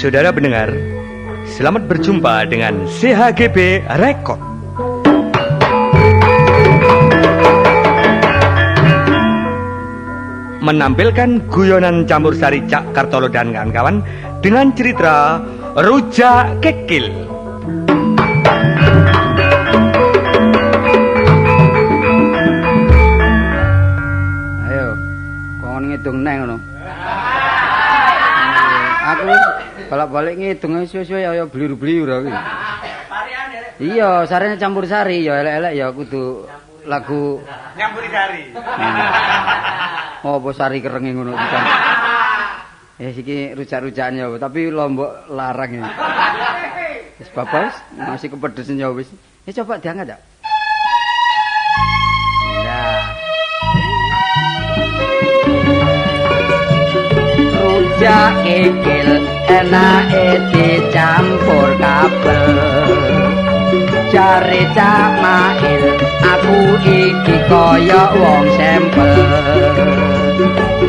Saudara pendengar, selamat berjumpa dengan CHGB Record. Menampilkan guyonan campur sari Cak Kartolo dan kawan-kawan dengan cerita Rujak Kikil. Ayo, kon ngidung neh ngono. Aku bolak-balik ngidung suwe-suwe ya bliru-bliru aku. Iya, sarene campur sari ya elek-elek ya kudu lagu nyampuri sari. Oh, apa sari kerenge ngono bukan. Iki rujak-rujakan ya, tapi lombok larang ini. Wis bapak masih kepedesen ya wis. Coba diangkat ya. Nah. Rujak kikil enake dicampur kabel. Jare Cak Mail aku iki kaya wong sempel.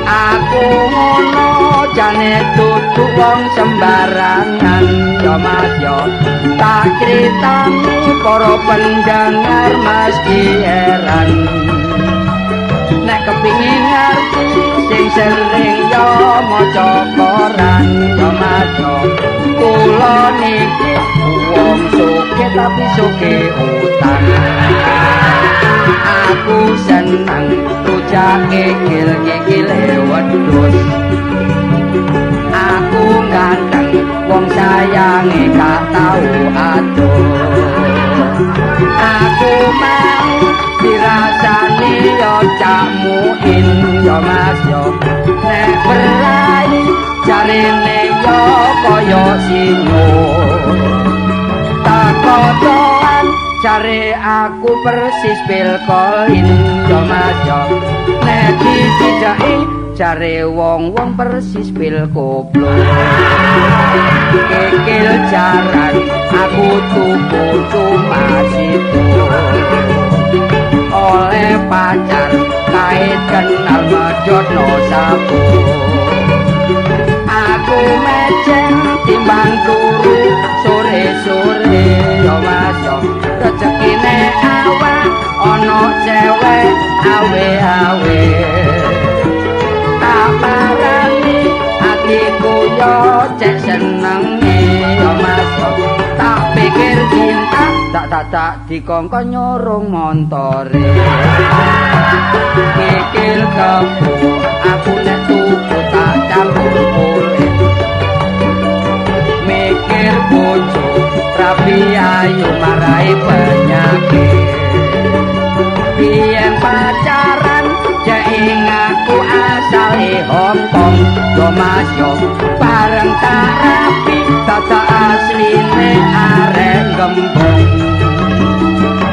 Aku ngono jane dudu wong sembarangan ya Mas ya. Tak critani para pendengar mesti heran. Nek kepingin ngerti sing sering ya maca koran ya Mas ya. Kula niki wong sugih tapi sugih utang. Aku seneng rujak kikil kikile wedhus. Aku ganteng wong sayange gak tau adoh. Aku mau dirasani ya Cak Muin ya Mas ya. Nek berai jarene ya kaya singo. Takotoan jare aku persis Bill Clinton ya Mas ya. Nek dicidaki jare wong-wong persis Bill Koplo. Kikil jaran aku tuku cuma situ. Oleh pacar kait kenal medhotno sapu. Aku mecen timbang turu sore-sore ya Mas ya. Rezekine awak ana cewek awe-awe. Tak parani atiku yo cek senenge ya Mas ya. Tak pikir cinta tak dikongkon nyorong montore. Kikil kebo aku nek tuku tak campur kulit. Mikir bojo rapi ayu marai penyakit. Biyen pacaran jek ngaku asale Hongkong yo Mas yo. Bareng tak rapi dadak asline arek gembong.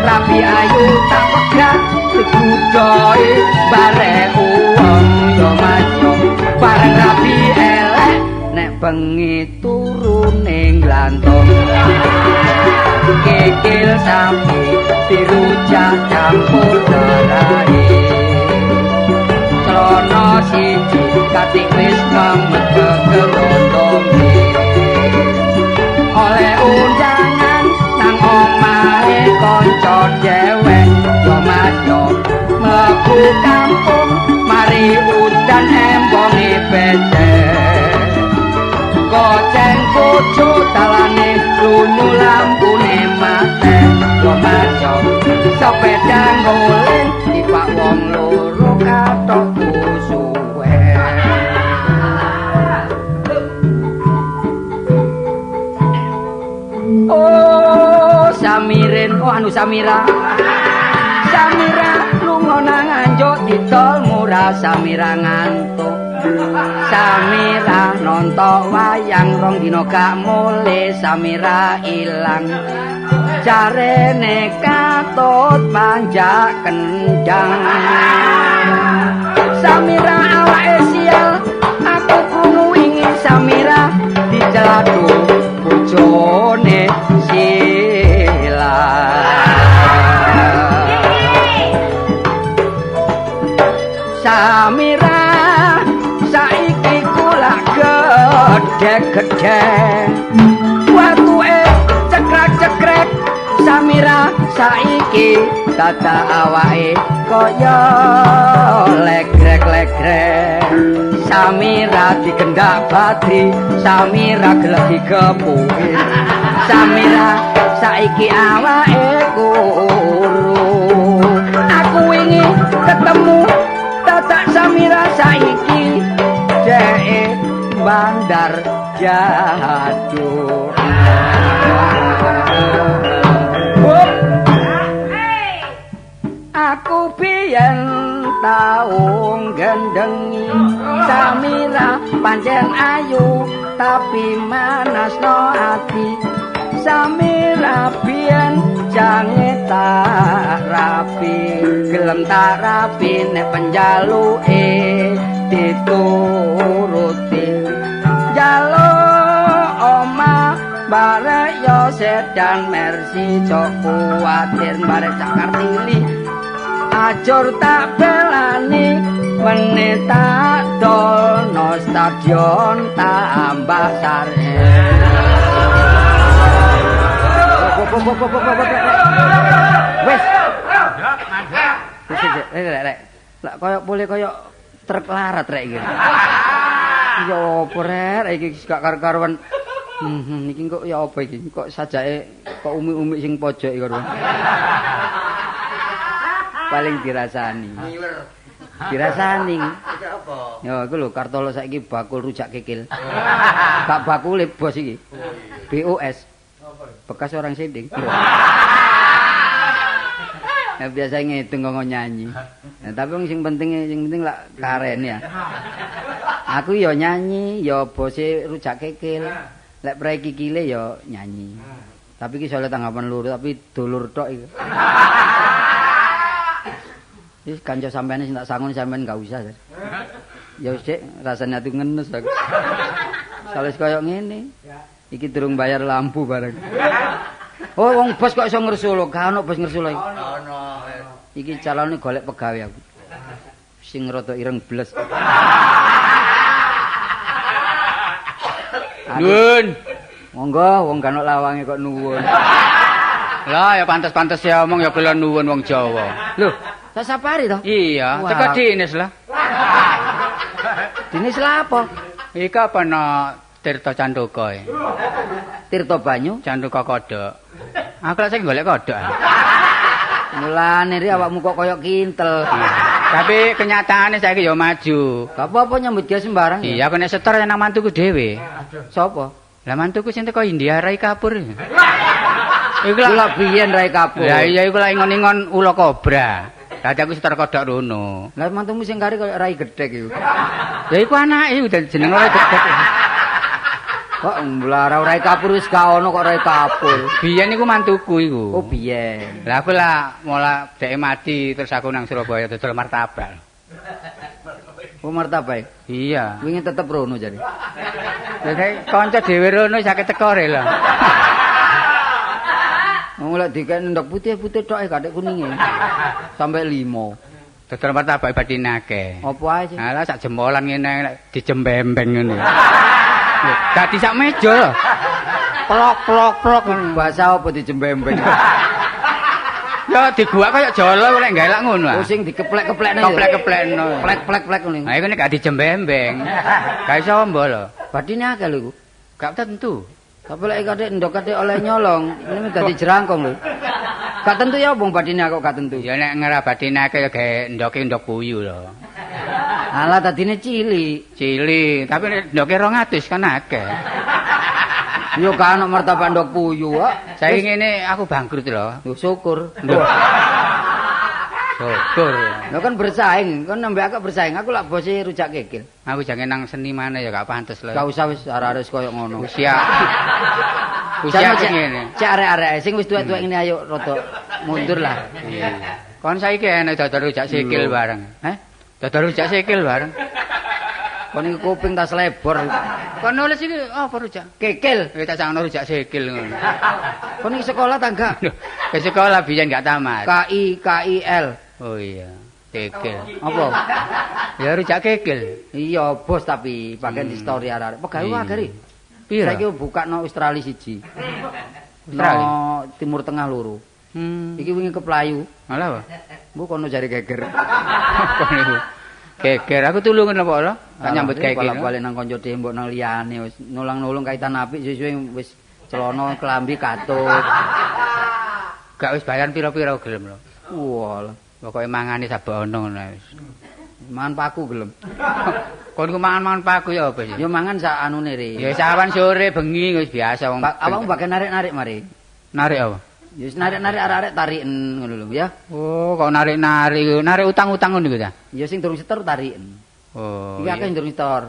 Rapi ayu tak pegat digudoe barek wong yo Mas yo. Bareng rapi elek nek bengi turu ning glantong. Kikil sapi dirujak campur darahe. Celana siji katik wis memet kegerondonge. Oleh undangan nang omahe kanca dhewek yo Mas yo. Mlebu kampung mari udan embonge becek. Goceng bojo dalane lunyu lampune mate yo Mas yo. Sepeda nguling tipak wong loro kathok suwe. Oh Samirin, oh anu Samira. Samira lunga nang Anjuk didol murah. Samira ngantuk. Samira nonton wayang rong dina gak mule. Samira ilang. Jarene katut panjak kendang. Samira awake sial, aku krungu wingi Samira diceladhu bojone Sila. Samira saiki kula gedhe. gedhe-gedhe. Watuke cekrek-cekrek Samira saiki tata awake kaya legrek-legrek. Samira digendak Badri, Samira gelem digepuki. Samira saiki awake kuru. Aku wingi ketemu tatak Samira saiki dheke bandar jaduk. Aku biyen tau gendhengi Samira pancen ayu tapi manasno ati. Samira biyen jange tak rapi, gelem tak rapi nek penjaluke dituruti. Jaluk omah barek yo sedan Mercy, cok kuwatir barek Cak Kartili. Ajur tak belani meneh tak dolno stadion tambah sare. Wes. Wis rek rek. Lak koyo boleh koyo truk larat rek iki. Ya apa rek iki gak karo-karuan. Iki kok ya apa iki? Kok sajake kok umi-umi sing pojok iki karo. Paling dirasani. Dirasani. Apa? Ya iku lho Kartolo saiki bakul rujak kikil. Gak bakule bos iki. BOS. Bekas orang sinding. Ya biasa ngitung kok nyanyi. Nah, tapi wong sing penting lak karen ya. Aku ya nyanyi, ya bose rujak kikil. Lek prei kikile ya nyanyi. Tapi iki soalnya tanggapan loro tapi dulur tok iki. Wis kanca sampean sing tak sangun sampean gak usah. Ya wis Dik, rasane ati ngenes aku. Sales koyo ngene. Iki durung bayar lampu bareng. Oh wong bos kok iso ngresula, gak ono bos ngresula iki. Ono. Iki calone golek pegawe aku. Sing rada ireng bles. Nuwun. Monggo wong gak ono lawange kok nuwun. Lah ya pantes-pantes ya omong ya kula nuwun wong Jawa. Lho, tak sapari to? Iya, teko dinis lah. Dinis lah apa? Iki apa no Tirta Canduka e? Tirta Banyu, Canduka kodhok. Aku lak sing golek kodhok. Mulane ri awakmu kok koyo kintel. Tapi kenyataane saiki ya maju. Gak apa-apa nyambut gawe sembarang. Iya, aku nek setor nang mantuku dhewe. Sapa? Lah mantuku sing teko India Rai Kapur. Iku lak biyen Rai Kapur. Lah iya iku lak ingon-ingon ula kobra. Dadi aku setor kodhok rono. Lah mantumu sing kari koyo Rai Gedhek iku. Ya iku anake jeneng Rai Gedhek. Kok mblara Rai Kapur wis gak ono kok Rai Kapur. Biyen iku mantuku iku. Oh biyen. Lah aku lah mola dhek mati terus aku nang Surabaya dodol martabak. Oh martabak. Iya. Wingi tetep rono jare. Lah kanca dhewe rono sakit tekore lho. Wong lek dikek ndok putih-putih tok kathek kuninge. Sampai 5. Dodol martabak batine akeh. Apa ae sih? Alah sak jempolan ngene dijembembeng ngene. Dadi sak meja lho. Plok plok plok bahasa apa dijembembeng? Ya diguak kaya jolo lek gawe lak ngono. Oh sing dikeplek-keplekno. Keplek-keplekno. Plek-plek-plek ngene. Nah iku nek gak dijembembeng. Gak iso ombo lho. Batine akeh lho iku. Gak tentu. Tapi lek kathek ndok kathek oleh nyolong, ini dadi jerangkong lho. Gak tentu ya wong batine kok gak tentu. Ya nek ngerah batine akeh ya gawe ndoke ndok puyuh lho. Alah tadine cilik. Cilik, tapi nek ndoke 200 kan akeh. Yo gak ono martabak ndok puyuh kok. Saiki ngene aku bangkrut lho. Yo syukur. Syukur. Lho kan bersaing, kon nembe aku bersaing, aku lak bose rujak kikil. Aku jange nang seni maneh ya gak pantes lho. Gak usah wis arek-arek koyo ngono. Usia. Usia ngene. Cek arek-arek sing wis tuwek-tuwek ngene ayo rada mundur lah. Iya. Kon saiki enek dodol rujak sikil bareng. Heh? Dodol rujak sikil bareng. Kon iki kuping tas lebor. Kon nulis iki apa rujak? Kikil. Iki tak sangno rujak sikil ngono. Kon iki sekolah ta enggak? Ke sekolah biyen gak tamat. K I K I L. Oh iya, kikil. Apa? Ya rujak kikil. Iya, bos tapi pakai di story arek-arek. Pegawe akeh. Piro? Saiki buka no Australia siji. Australia? No Timur Tengah loro. Iki wingi keplayu. Malah apa? Mbok kono jare geger. Apa niku? Geger aku tulungan apa lho? Tak nyambut gawe iki. Balik nang kanca dhewe mbok nang liyane wis nulang-nulung kaitan apik suwe-suwe wis celana klambi katut. Gak wis bayaran pira-pira gelem lho. Walah, pokoke mangane sabono ngono wis. Mangan paku gelem. Kon ku mangan-mangan paku ya apa sih? Ya mangan sak anune re. Ya sawan sore bengi wis biasa wong. Awakmu bakal narik-narik mari. Narik apa? Ya wis narik-narik arek-arek tariken ngono lho ya. Oh, kok narik-narik, narik utang-utang ngono iku ta? Ya sing durung setor tariken. Oh. Iki akeh sing durung setor.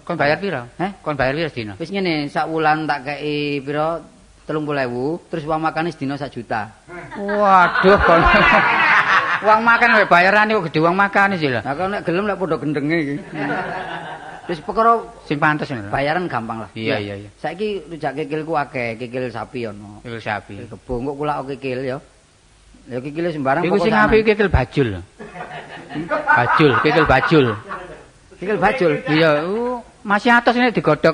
Kon bayar pira? Heh? Kon bayar pira sedina? Wis ngene, sak wulan tak kei pira 30.000, terus uang makane sedina 1 juta. Waduh, kon. Uang makan wae bayarane kok gede uang makane sih lho. Lah kok nek gelem lek padha gendenge iki. Wis perkara sing pantes ngono. Bayaran gampang lah. Iya, iya, iya. Saiki rujak kikilku akeh, kikil sapi ono. Kikil sapi. Kikil kebo engko kulak kikil ya. Ya kikile sembarang pokoke. Iku sing apik kikil bajul. Bajul, kikil bajul. Kikil bajul. Iya, masih atos ini digodhog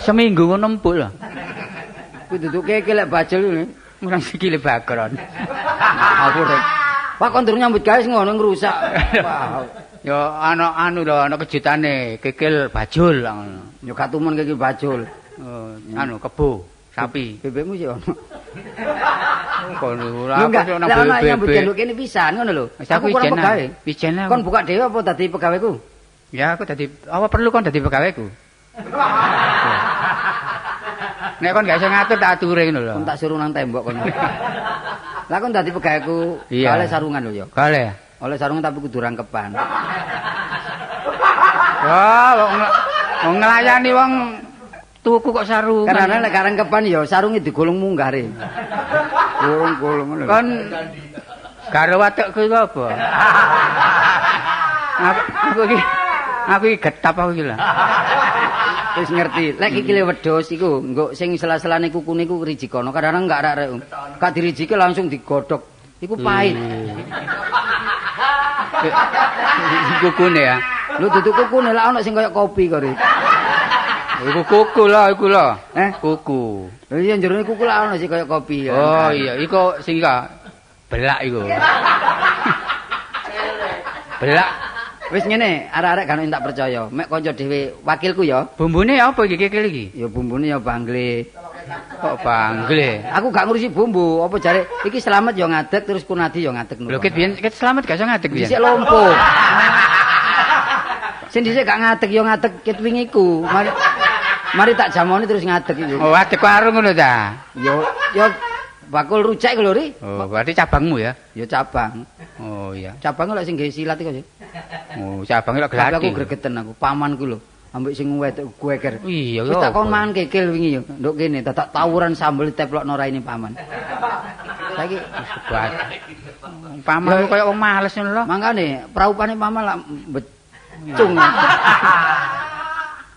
seminggu ngono empuk lho. Kuwi duduk kikil lek bajul ngene. Murang sikile bagron. Aku rek. Wah kon durung nyambut gawe ngono ngrusak. Wah. Ya ana anu lho, ana kejutane kikil bajul ngono. Ya gak tumen kikil bajul. Oh, anu kebo, sapi. Bebekmu sih ono. Kono ora aku ono bebek. Nyambut gawe kene pisan ngono lho. Aku kurang pegawe. Ijen. Kon buka dhewe apa dadi pegaweku? Ya aku dadi apa perlu kon dadi pegaweku? Nek kon gak iso ngatur tak ature ngono lho. Kon tak suruh nang tembok kon. Lah kon dadi pegaweku, oleh sarungan lho ya. Oleh. Oleh sarungan tapi kudu rangkepan. Wah, wong nglayani wong tuku kok sarungan. Karena nek rangkepan ya sarunge digolong munggare. Golong-golong ngono. Kon karo watekku iku apa? Aku iki getap aku iki lho. Wis ngerti. Lek kikile wedhus iku nggo sing sela-selane kukune iku rijikono. Kadang-kadang enggak arek-arek. Gak dirijike langsung digodhog. Iku pahit. Kukune ya. Lho duduk kukune lak ono sing kaya kopi kok. Iku kuku lho, iku lho. Eh, kuku. Lho iya jerone kuku lak ono sing kaya kopi ya. Oh iya, iku sing belak iku. Belak. Wis ngene, arek-arek gak tak percaya. Mek kanca dhewe wakilku ya. Bumbune apa iki kikil iki? Ya bumbune ya bangle. Kok bangle? Aku gak ngurusi bumbu, apa jare iki Slamet ya ngadeg terus Kunadi ya ngadeg. Lho ket biyen ket Slamet gak iso ngadeg biyen. Dhisik lompuh. Sing dhisik gak ngadeg ya ngadeg ket wingi iku. Mari tak jamoni terus ngadeg iku. Oh, adeg warung ngono ta? Ya ya bakul rujak iku lho, Ri. Oh, berarti cabangmu ya? Ya cabang. Oh iya. Cabang lek sing gawe silat iku sih. Oh, cabang lek glati. Aku gregeten aku, pamanku lho. Ambek sing wedok geger. Iya, wis tak kon mangan kikil wingi yo. Nduk kene dadak tawuran sambel teplokno raine paman. Saiki sebat. Paman koyo wong males ngono lho. Mangkane praupane paman lak becung.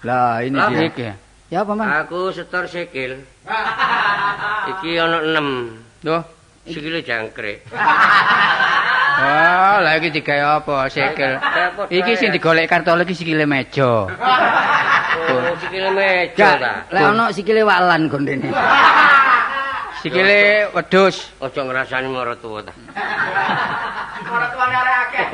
Lah ini dia. Iki. Ya paman. Aku setor sikil. Iki ana 6. Loh, sikile jangkrik. Oh, lah iki digawe apa sikil? Iki sing digolek Kartolo iki sikile meja. Oh, sikile meja ta. Lek ana sikile walan gondene. Sikile wedhus. Aja ngrasani maratuwa ta. Maratuwane arek akeh.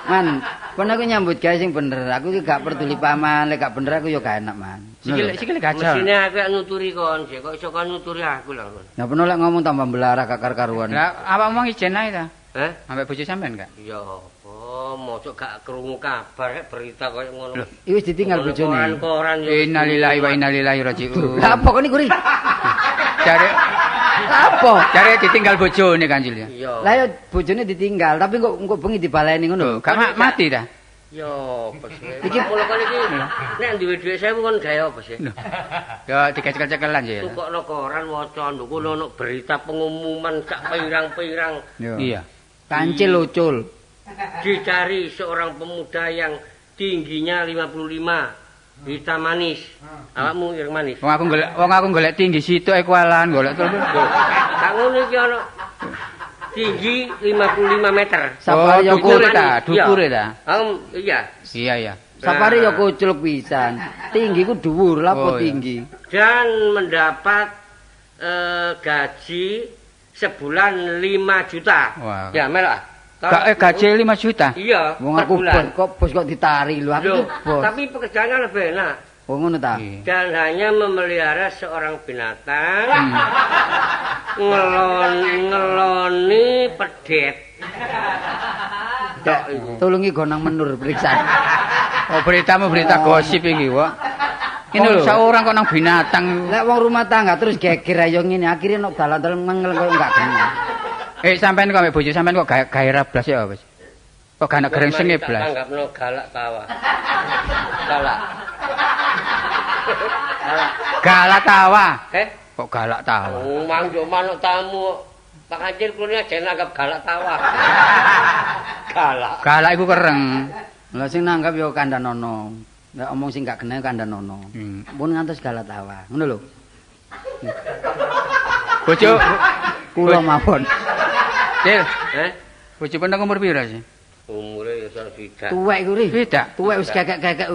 Man, kon aku nyambut gawe sing bener. Aku iki gak peduli paman, lek gak bener aku ya gak enak, Man. Sikile gajah. Mesine aku nuturi kon, kok iso kon nuturi aku lho. Ya peno lek ngomong tambah belarah kakar-karuan. Lah awakmu ijen ae ta? Heh? Ambek bojo sampean gak? Ya apa, mosok gak krungu kabar berita koyo ngono. Iki wis ditinggal bojone. Koran-koran yo. Innalillahi wa inna ilaihi raji'un. Lah apa kon iku, Ri? Jare apa? Jare ditinggal bojone Kanjil ya. Iya. Lah ya bojone ditinggal, tapi kok engko bengi dibaleni ngono. Gak mati ta? Ya apa sih? Iki kula kon iki nek duwe dhuwit 1000 kon gawe apa sih? Ya dicekel-cekelan ya. Tukokno koran waca nduk ono berita pengumuman sak pirang-pirang. Iya. Kancil ucul. Dicari seorang pemuda yang tingginya 55, hitam manis. Awakmu ireng manis. Wong aku golek tinggi situk e kualan golek terus. Gak ngono iki ono tinggi 55 meter. Oh, dukure ta, dukure ta. Iya. Iya, iya. Safari ya kucluk pisan. Tinggi ku dhuwur, lha apa tinggi? Dan mendapat gaji sebulan 5 juta. Wah. Ya, melok. Gak gaji 5 juta. Iya, wong aku bos kok bos kok ditari lho aku bos. Tapi pekerjaannya lebih enak. Oh ngono ta. Dan hanya memelihara seorang binatang. Ngeloni pedet. Tulungi go nang menur periksa. Oh beritamu berita gosip iki, Wak. Ini lho, seorang kok nang binatang. Lek wong rumah tangga terus geger ayo ngene, akhire nok dalan-dalan mengel koyo enggak kena. Sampean kok ambek bojo sampean kok gairah blas ya, Wis. Kok gak ana grengsenge blas. Tanggapno galak tawa. Galak. Galak. Galak tawa. Heh? Kok galak tawa? Oh, mangjo manuk tamu. Pak Kancil kulune aja nanggap galak tawa. Galak. Galak iku kereng. Lah sing nanggap ya kandhanono. Nek omong sing gak kena kandhanono. Pun ngantos galak tawa. Ngono lho. Bojo kula mawon. Cil, heh? Bojo peneng umur pira sih? Umure ya swidak. Tuwek iku ri. Swidak. Tuwek wis kekek-kekek.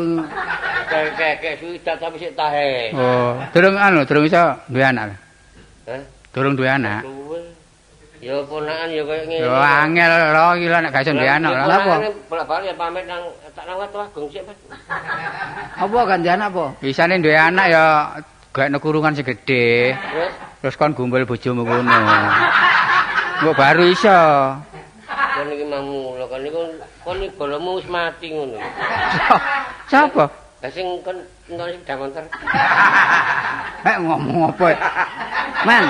Kekek swidak tapi sik tahe. Oh, durung anu, durung iso duwe anak. Heh? Durung duwe anak. Duwe. Ya ponakan ya koyo ngene. Ya angel lho iki lho nek gak iso duwe anak lho. Lah apa? Bolak-balik ya pamit nang tak nang Watu Agung sik, Mas. Apa ganti anak apa? Bisane duwe anak ya gawekno kurungan sing gedhe. Terus terus kon gumbul bojomu ngono. Mbok baru iso. Kon iki mamu lho kon niku kon iki bolomu wis mati ngono. Sapa? Lah sing kon nonton sepeda motor. Ngomong apa? Man.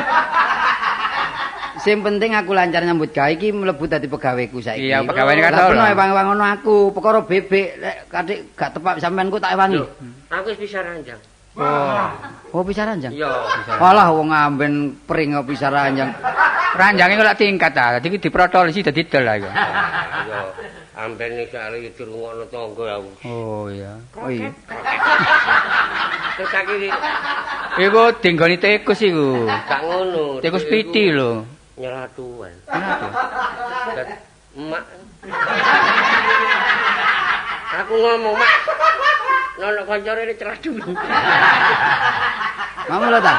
Sing penting aku lancar nyambut gawe iki mlebu dadi pegaweku saiki. Iya, pegaweane kan lho. Lah ewang-ewang ngono aku, perkara bebek lek katik gak tepak sampean ku tak ewangi. Aku wis bisa ranjang. Oh. Oh bisa ranjang? Iya. Alah wong amben pring kok bisa ranjang. Ranjange kok lak tingkat ta. Dadi iki diprotol sih dadi dol lah iku. Iya. Amben iki arep dirungokno tangga aku. Oh iya. Oh iya. Terus saiki iku dinggoni tikus iku. Gak ngono. Tikus piti lho. Nyelatuan. Kenapa? Mak. Aku ngomong, Mak. Nono kancane ini celadu. Mamu lho ta.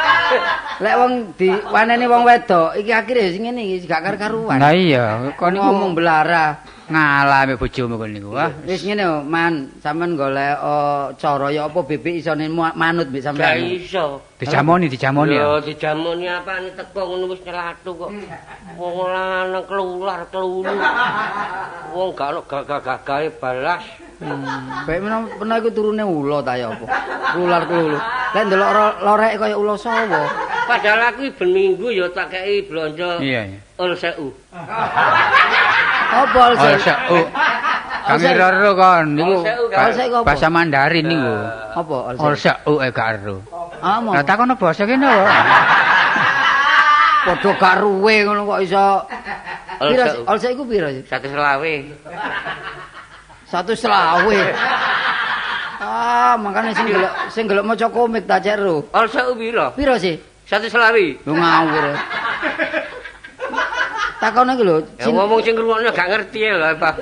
Lek wong diwaneni wong wedok iki akhire sing ngene iki gak karo-karuan. Lah iya, kon niku ngomong belara ngalami bojomu kon niku. Wah, wis ngene Man, sampean golek cara ya apa bebek isone manut mbek sampean. Gak iso. Dijamoni, dijamoni. Lho, dijamoni apane teko ngono wis nyelatu kok. Wong lanang kelular kelulu. Wong gak ono gagah-gagahe balas. Baik menawa iku turune ula ta ya apa? Kelular kelulu. Lek ndelok lorek kaya ula sawa. Padahal aku ben minggu ya tak kei blonjo. Iya, iya. Ol sewu. Apa ol sewu? Kang ero kon niku. Bahasa Mandarin niku. Apa ol sewu gak ero. Ah, lah takono basa kene kok. Padha gak ruwe ngono kok iso. Pira ol sewu iku pira sih? 125. 125. Ah, makane sing gelek maca komik ta cek ro. Ol sewu pira? Pira sih? 125. Lho ngawur. Takono iki lho. Ya ngomong sing ngrungokno gak ngerti ya lho, Pak.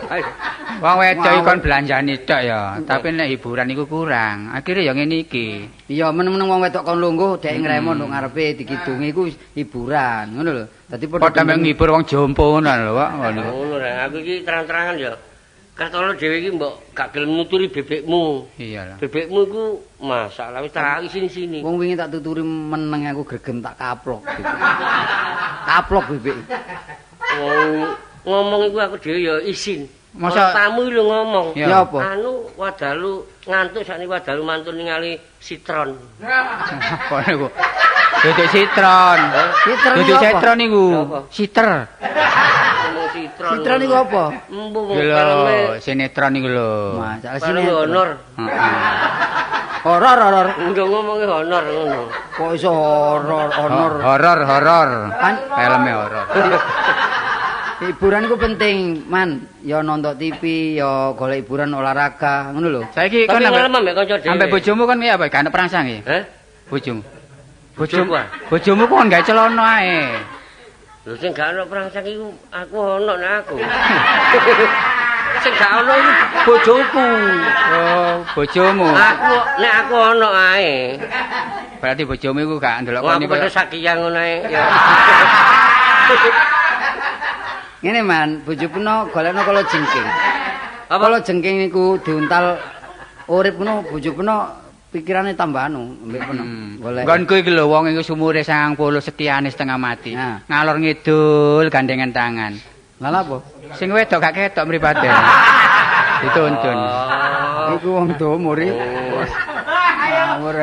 Wong wedok iki kon belanjani tok ya, tapi nek hiburan iku kurang. Akhire ya ngene iki. Iya, meneng-meneng wong wedok kon lungguh dhek ngremo nduk ngarepe dikidungi iku hiburan, ngono lho. Dadi padha mek nghibur wong jompo ngono lho, Pak. Ngono ra, aku iki terang-terangan ya. Kartolo dhewe iki mbok gak gelem nuturi bebekmu. Iya lah. Bebekmu iku masalah wis tak isin-isini. Wong wingi tak tuturi meneng aku gregem tak kaplok. Kaplok bebek. Wong ngomong iku aku dhewe ya isin. Masa tamu lho ngomong. Ya apa? Anu wadalu ngantuk sakniki wadalu mantun ningali sitron. Apa niku? Duduk sitron. Sitron. Duduk sitron niku. Siter. Sitron. Sitron niku apa? Embu lho, sinetron niku lho. Masalah sinetron. Honor. Horor horor. Enggak ngomongi honor ngono. Kok iso horor honor. Horor horor. Filme horor. Hiburan iku penting, Man. Ya nonton TV, ya golek hiburan olahraga, ngono lho. Saiki kon ambek kanca dhewe. Ambek bojomu kon ya apa? Gak ana perangsang iki? Heh? Bojomu. Bojomu. Bojomu kok gawe celana ae. Lho sing gak ana perangsang iku aku ana nek aku. Sing gak ono iku bojoku. Oh, bojomu. Aku nek aku ono ae. Berarti bojomu iku gak ndelok kon iku. Aku sakiya ngono ae. Ya. Ngene Man, bojo peno golekno kala jengking. Kala jengking niku diuntal urip ngono bojo peno pikirane tambah anu mbek peno. Golek. Nggonku iki lho wong iku sumure 90 setiane setengah mati. Ngalor ngidul gandengan tangan. Lha lha apa? Sing wedok gak ketok mripate. Dituntun. Iku wong domo ri. Ngawur.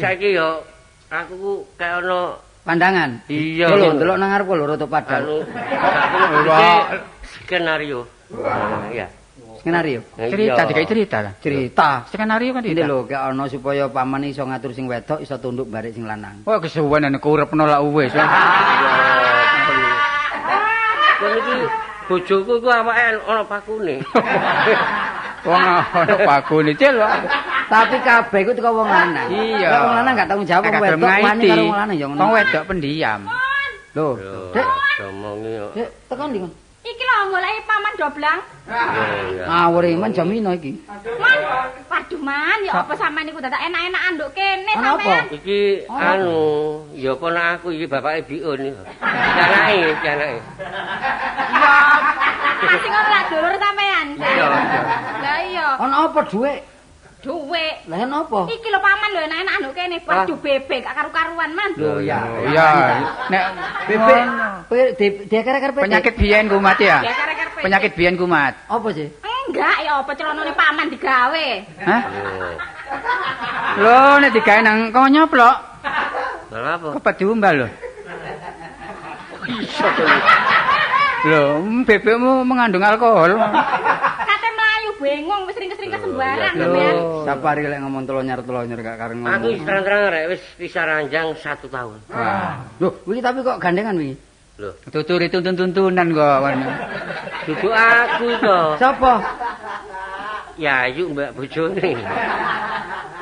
Saiki yo aku ku kaya ono pandangan. Iya. Lho ndelok nang ngarep lho rada padhang. Skenario. Iya. Skenario. Cerita dikai cerita lah. Cerita. Skenario kan ini lho kaya ono supaya paman iso ngatur sing wedok iso tunduk barek sing lanang. Wah kesuwen nek urepno lak wis. Kon iki bojoku iku awake ana pakune. Wong ana pakune cil. Tapi kabeh iku teko wong lanang. Iya. Wong lanang gak tanggung jawab wong wedok wani karo wong lanang ya ngono. Wong wedok pendiam. Lho, Dek, omongi kok. Dek, tekan ndi kon? Iki lho goleki paman doblang. Ngawur man jamino iki. Man, waduh Man, ya apa sampean niku dadak enak-enakan nduk kene sampean. Iki anu, ya kono aku iki bapake Biun. Anake, anake. Ya, sing ora dulur sampean. Iya. Lah iya. Ono apa dhuwit? Dhuwit. Lah ono apa? Iki lho paman lho enak-enakan nduk kene. Waduh bebek gak karu-karuan Man. Lho ya. Iya. Nek bebek diakar-akar penyakit biyen kumat ya. Penyakit biyen kumat. Apa sih? Enggak, ya apa celanane paman digawe. Hah? Lho nek digawe nang kono nyoplok. Lha apa? Kepet diumbal lho. Iso to. Lho, bebekmu mengandung alkohol. Kate mlayu bengong wis ringkes-ringkes sembarang sampean. Sapari lek ngomong telonyer-telonyer gak kareng ngomong. Aku wis terang-terang rek wis pisah ranjang 1 tahun. Lho, wingi tapi kok gandengan wingi? Lho, tuturi tuntun-tuntunan kok. Duduk aku to. Sapa? Ya ayu mbak bojone.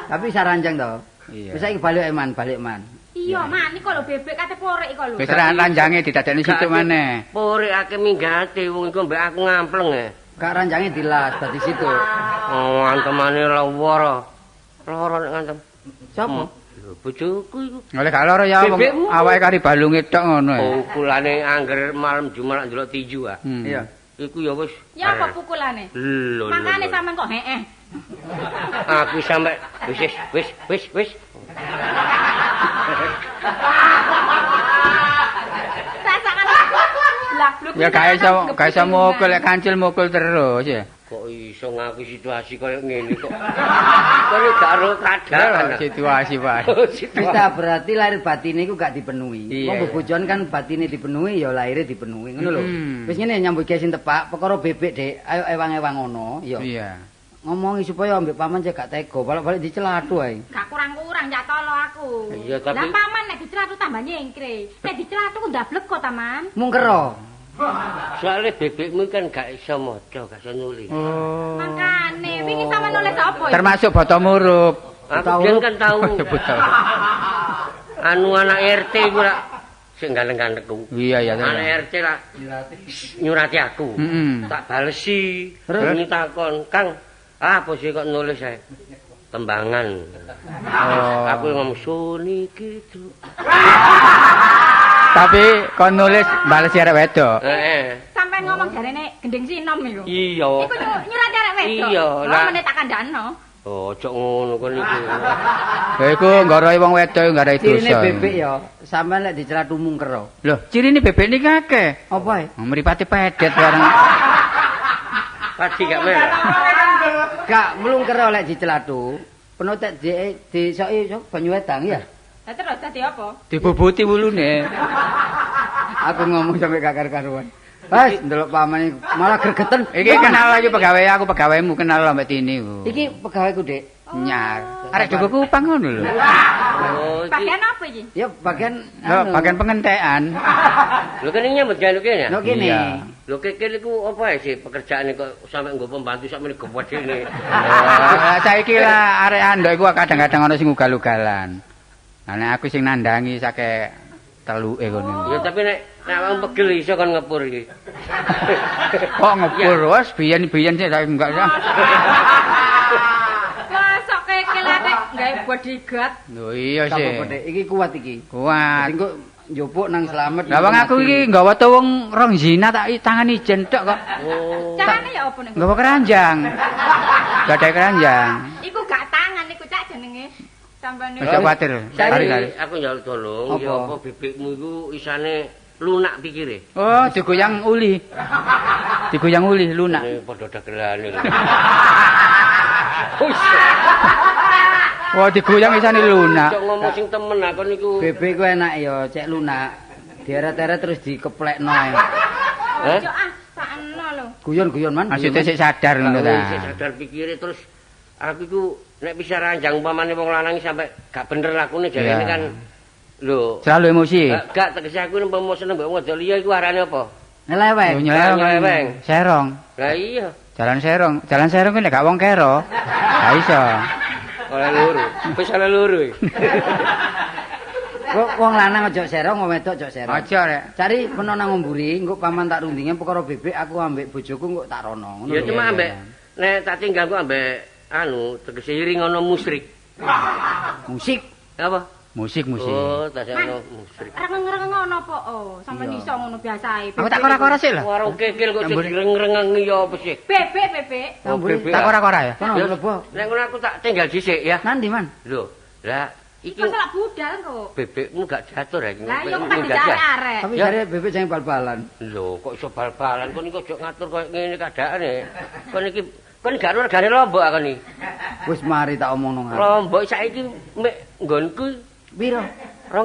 Tapi saranjang to. Iya. Wis saiki balik Man, balik Man. Iya, Man, iku lho bebek kate porek iku lho. Wis ranjange didadekne situk maneh. Porekake minggate wong iku mbek aku ngampleng e. Gak ranjange dilas dadi situ. Oh, antemane lara. Lara nek ngantem. Sapa? Lho, bojoku iku. Oleh gak lara ya wong awake kari balunge tok ngono e. Pukulane angger malam Jumat ndelok tinju ah. Iya. Iku ya wis. Ya apa pukulane? Mangkane sampean kok heeh. Aku sampe wis wis wis wis. Ya gak iso mukul lek kancil mukul terus ya. Kok iso ngaku situasi koyo ngene kok. Kok gak ero kadang situasi Pak. Wis ta berarti lahir batine iku gak dipenuhi. Wong bebojoan kan batine dipenuhi ya lahire dipenuhi ngono lho. Wis ngene nyambut gawe sing tepak perkara bebek Dik, ayo ewang-ewang ngono ya. Iya. Ngomongi supaya ambek paman cek gak tega, balik-balik dicelatu ae. Gak kurang-kurang ya tolo aku. Iya tapi lah paman nek dicelatu tambah nyengkre. Nek dicelatu ku ndablek kok ta, Man. Mungkero. Soale bebekmu kan gak iso maca, gak iso nulis. Oh. Mangkane wingi sampean nulis apa ya? Termasuk boto murup. Aku biyen kan tau. Anu anak RT iku lak sing ganteng-gantengku. Iya iya. Anak RT lak nyurati aku. Tak balesi. Terus takon, "Kang, apa sih kok nulis ae?" Tembangan. Oh. Aku ngomong suni gitu. Tapi kon nulis bales arek wedok. Heeh. Sampeyan ngomong jarene gending sinom iku. Iya. Iku nyurati arek wedok. Iya, lah meneh tak kandhakno. Oh, ojo ngono kon iku. Lha iku nggoroi wong wedok nggarai dosa. Cirine bebek ya, sampean lek dicelatu mungkero. Lho, cirine bebek niki akeh. Apa ae? Mripate pedet bareng. Padi gak merah. Gak mlungkero lek dicelatu. Penotek disoki banyu wedang ya. Lah terus dadi apa? Dibobuti wulune. Aku ngomong sampe gak karu-karuan. Wes ndelok paman iku malah gregeten. Iki kenal lagi pegawai aku, pegawaimu kenal ambek Tini ku. Iki pegawaiku, Dik. Nyar. Arek jogo kupang ngono lho. Oh, iki. Bagian apa iki? Ya bagian anu. Bagian pengentekan. Lho kene nyambut gawe kene ya? Lho kene. Lho kene iku apa sih pekerjaane kok sampe nggo pembantu sakmene gedene. Lah saiki lah arek andok iku kadang-kadang ana sing ugal-ugalan. Lah nek aku sing nandangi sake Teluke kono. Ya tapi nek awakmu pegel iso kon ngepur iki. Kok ngepur wis biyen-biyen sik saiki enggak ya. Mosok kekil arek gawe bodyguard. Lho iya Sapa sih. Dik? Iki kuat iki. Kuat. Dadi engko njupuk nang Slamet. Lah wong aku iki nggawa wong rong zina tak tangan ijen tok kok. Oh. Carane ya apa niku? Nggawa keranjang. Gadai keranjang. Iku gak tangan iku Cak jenenge. Sampeyan niku. Aja kuwatir. Sari-sari. Aku njaluk tolong, ya apa bebekmu iku isane lunak pikire. Oh, digoyang uli. Digoyang uli lunak. Ini padha dagelane lho. Wah, digoyang isane lunak. Cok ngomong sing temen aku niku. Bebek ku enak ya, cek lunak. Dieret-eret terus dikeplekno ae. Heh? Ojo ah, sakno lho. Guyon-guyon man. Maksudnya sik sadar ngono ta. Sik sadar pikire terus aku iku nek bisa ranjang umpamane wong lanang sampe gak bener lakune jarene kan lho. Selalu emosi. Gak tegese aku umpama seneng mbek wong wedok liya iku arane apa? Nyeleweng. Nyeleweng. Serong. Lah iya. Jalan serong. Jalan serong kuwi nek gak wong kero. Gak iso. Oleh loro. Wis oleh loro. Kok wong lanang aja serong, wong wedok aja serong. Aja rek. Cari peno nang mburi, engko paman tak rundinge perkara bebek aku ambek bojoku engko tak rono. Ya cuma ambek nek tak tinggal ku ambek anu tegese iring ana musrik. Musik. Apa? Musik. Oh, tak ono musrik. Rengeng-rengeng ngono apa? Oh, sampeyan iso ngono biasae. Aku tak kora-kora sik lho. Warung kekil kok sing rengeng-rengeng ya apa sih? Bebek, bebek. Oh, bebek. Tak kora-kora ya. Kono mlebu. Nek ngono aku tak tinggal dhisik ya. Nanti man. Lho, lah iki Iku selak budal kok. Bebekmu gak diatur ya iki. Lah iya kok kan arek-arek. Tapi jare bebek jangan bal-balan. Lho, kok iso bal-balan kon iki ojo ngatur koyo ngene keadaane. Kon iki kon gak regane lombok aku ni. Wis mari tak omongno. Lombok saiki mek nggonku piro? 2000. Lah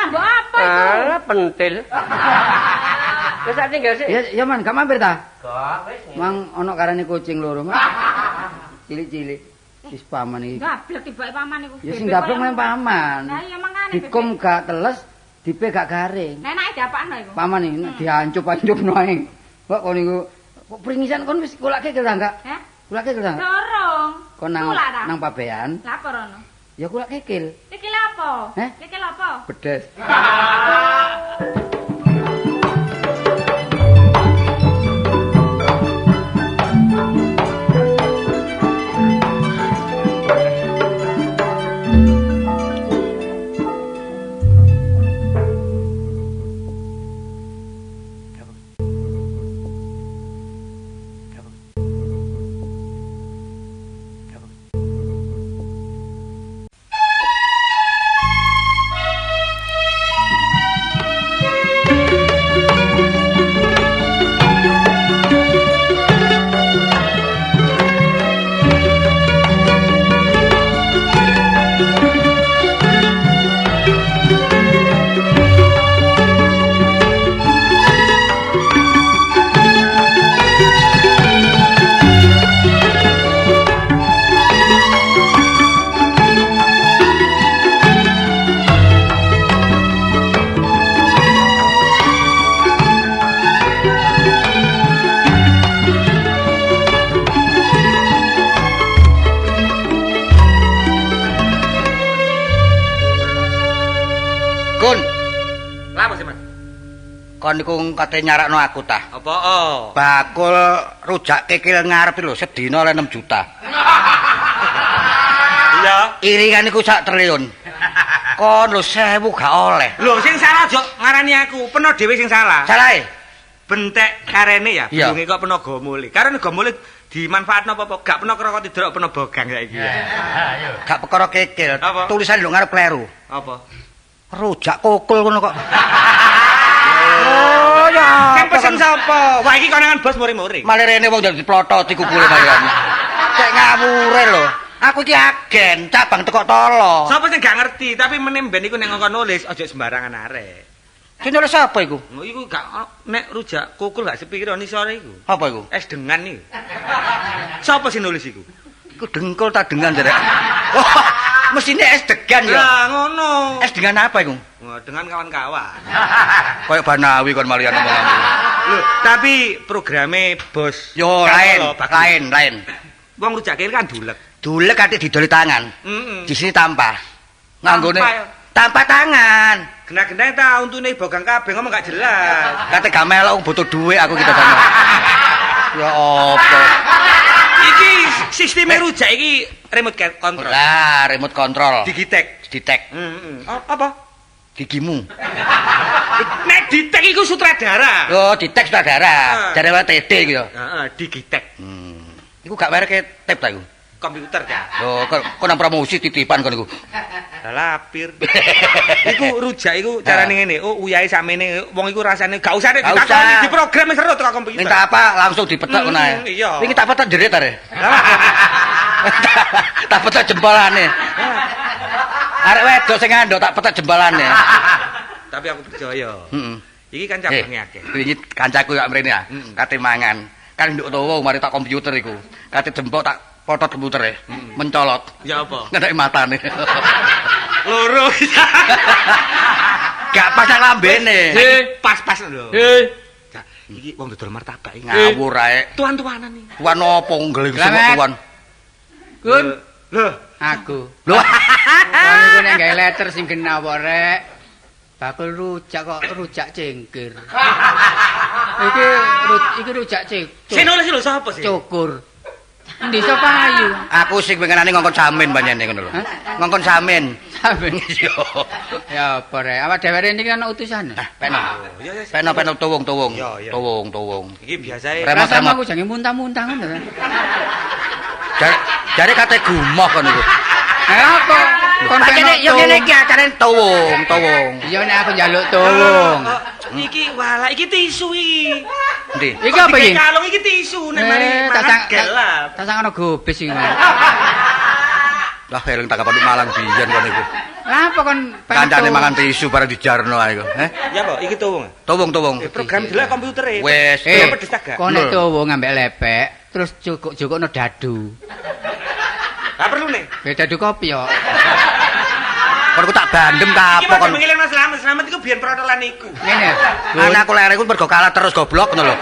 mbok apa iku? Ah, pentil. Wis tak tinggal sik. Ya, ya man, gak mampir ta? Gak, wis. Mang ana karane kucing loro, Mas. Cilik-cilik. Wis paman iki. Gablek tibake paman iku. Ya sing gablek nang paman. Lah iya mangkane. Dikum gak teles, dipe gak garing. Lah enake diapakno iku? Paman iki diancup-ancupno ae. Kok kon niku kok pringisan kon wis kulake ta enggak? Heh? Kulake ta? Dorong. Kon nang pabean. Lapor ono. Ya kulak kekil. Kekil apa? Kekil apa? Bedes. Kon niku kate nyarakno aku ta? Apa? Oh. Bakul rujak kikil ngarep lho sedina oleh 6 juta. Iya. Iringan iku sak triliun. Kon lho 1000 gak oleh. Lho sing salah jok ngarani aku, peno dhewe sing salah. Salahe? Bentek karene ya, bulunge kok peno gomole. Karene gomole dimanfaatno apa-apa, gak peno krokot tidrok peno bogang saiki. Gak perkara kikil, tulisan lho ngarep kleru. Apa? Rujak kokul ngono kok. Oh ya. Sing pesen sapa? Wah iki konangan bos muring-muring. Malah rene wong jadi diplothoti kukule malian. Cek ngawure lho. Aku iki agen cabang tekok tolo. Sapa sing gak ngerti, tapi meneh ben iku nek ngongkon nulis aja sembarangan arek. Sing nulis sapa iku? Oh iku gak nek rujak kukul gak sepiro nisore iku. Apa iku? Es dengan iku. Sapa sing nulis iku? Iku dengkul ta dengan jare. Oh, mesine es degan ya. Lah ngono. Es dengan apa iku? Dengan kawan-kawan. Kayak Banawi kon malian ngomong. Lho, tapi programe bos yo lain, lain. Wong rujak kene kan dulek. Dulek ate didoli tangan. Di sini tanpa. Nganggone Tanpa tangan. Genah-genah ta untune bogang kabeh ngomong gak jelas. Kate gak melok butuh dhuwit aku kita dana. Ya apa? Iki sisteme rujak iki remote control. Lah, remote control. Digitek. Ditek. Heeh. Apa? Gigimu. Nek ditek iku sutradara. Oh, ditek sutradara. Jare wae TD iku ya. Heeh, digitek. Iku gak merek tip ta iku. Komputer ta. Lho, kok nang promosi titipan kon iku. Lah lapir. Iku rujak iku carane ngene. Oh, uyahe sakmene wong iku rasane gak usah nek ditakoni di program wis seru teko komputer. Minta apa langsung dipetek ngono ae. Iya. Wingi tak petek jerit are. Tak petek jempolane. Arek wedok sing ngandhok tak petek jempolane. Tapi aku percaya. Heeh. Iki kan cabange akeh. Wingi kancaku yo mrene ah, kate mangan. Kan nduk tuwa mari tak komputer iku. Kate jempol tak potot komputere, mencolot. Ya apa? Ngeneki matane. Loro. Gak pas nang lambene. Pas-pas lho. Iki wong dodol martabak iki. Ngawur ae. Tuan-tuanan iki. Tuan opo nggeling semua tuan? Gun. Lho, aku. Lho. Kon iku nek gawe letter sing genah apa rek? Bakul rujak kok rujak cengkir. Iki rujak cengkir. Sing nulis lho sapa sih? Cukur. Endi sapa ayu? Aku sing pengenane ngongkon samin panjene ngono lho. Ngongkon samin. Samin. Iya. Ya apa rek? Awak dhewe rene iki ana utusan. Ah, peno. Peno-peno tuwung-tuwung. Tuwung-tuwung. Iki biasae. Rasane aku jange muntah-muntah ngono ta. Jare kate gumoh kon iku. Eh apa? Kon kene yo ngene iki acarane tuwung-tuwung. Iya nek aku njaluk tuwung. Iki walah iki tisu iki. Endi? Iki apa iki? Kalung iki tisu nek mari mangan gelap. Tas ana gobis iki. Lah eling tak kapan Malang biyen kon iku. Lah apa kon kancane mangan tisu bareng dijarno ae iku. Heh? Ya apa iki tuwung? Tuwung-tuwung. Program delok komputere. Wis, pedes ta gak? Kon nek tuwung ambek lepek terus jukuk-jukukno dadu. Lah perlu nih. Ya dadu kopi yo. Kon ku tak bandem ta apa kon. Iki mengiling Mas Slamet, Slamet iku biyen protolan iku. Ngene. Anakku lere iku mergo kalah terus goblok ngono lho.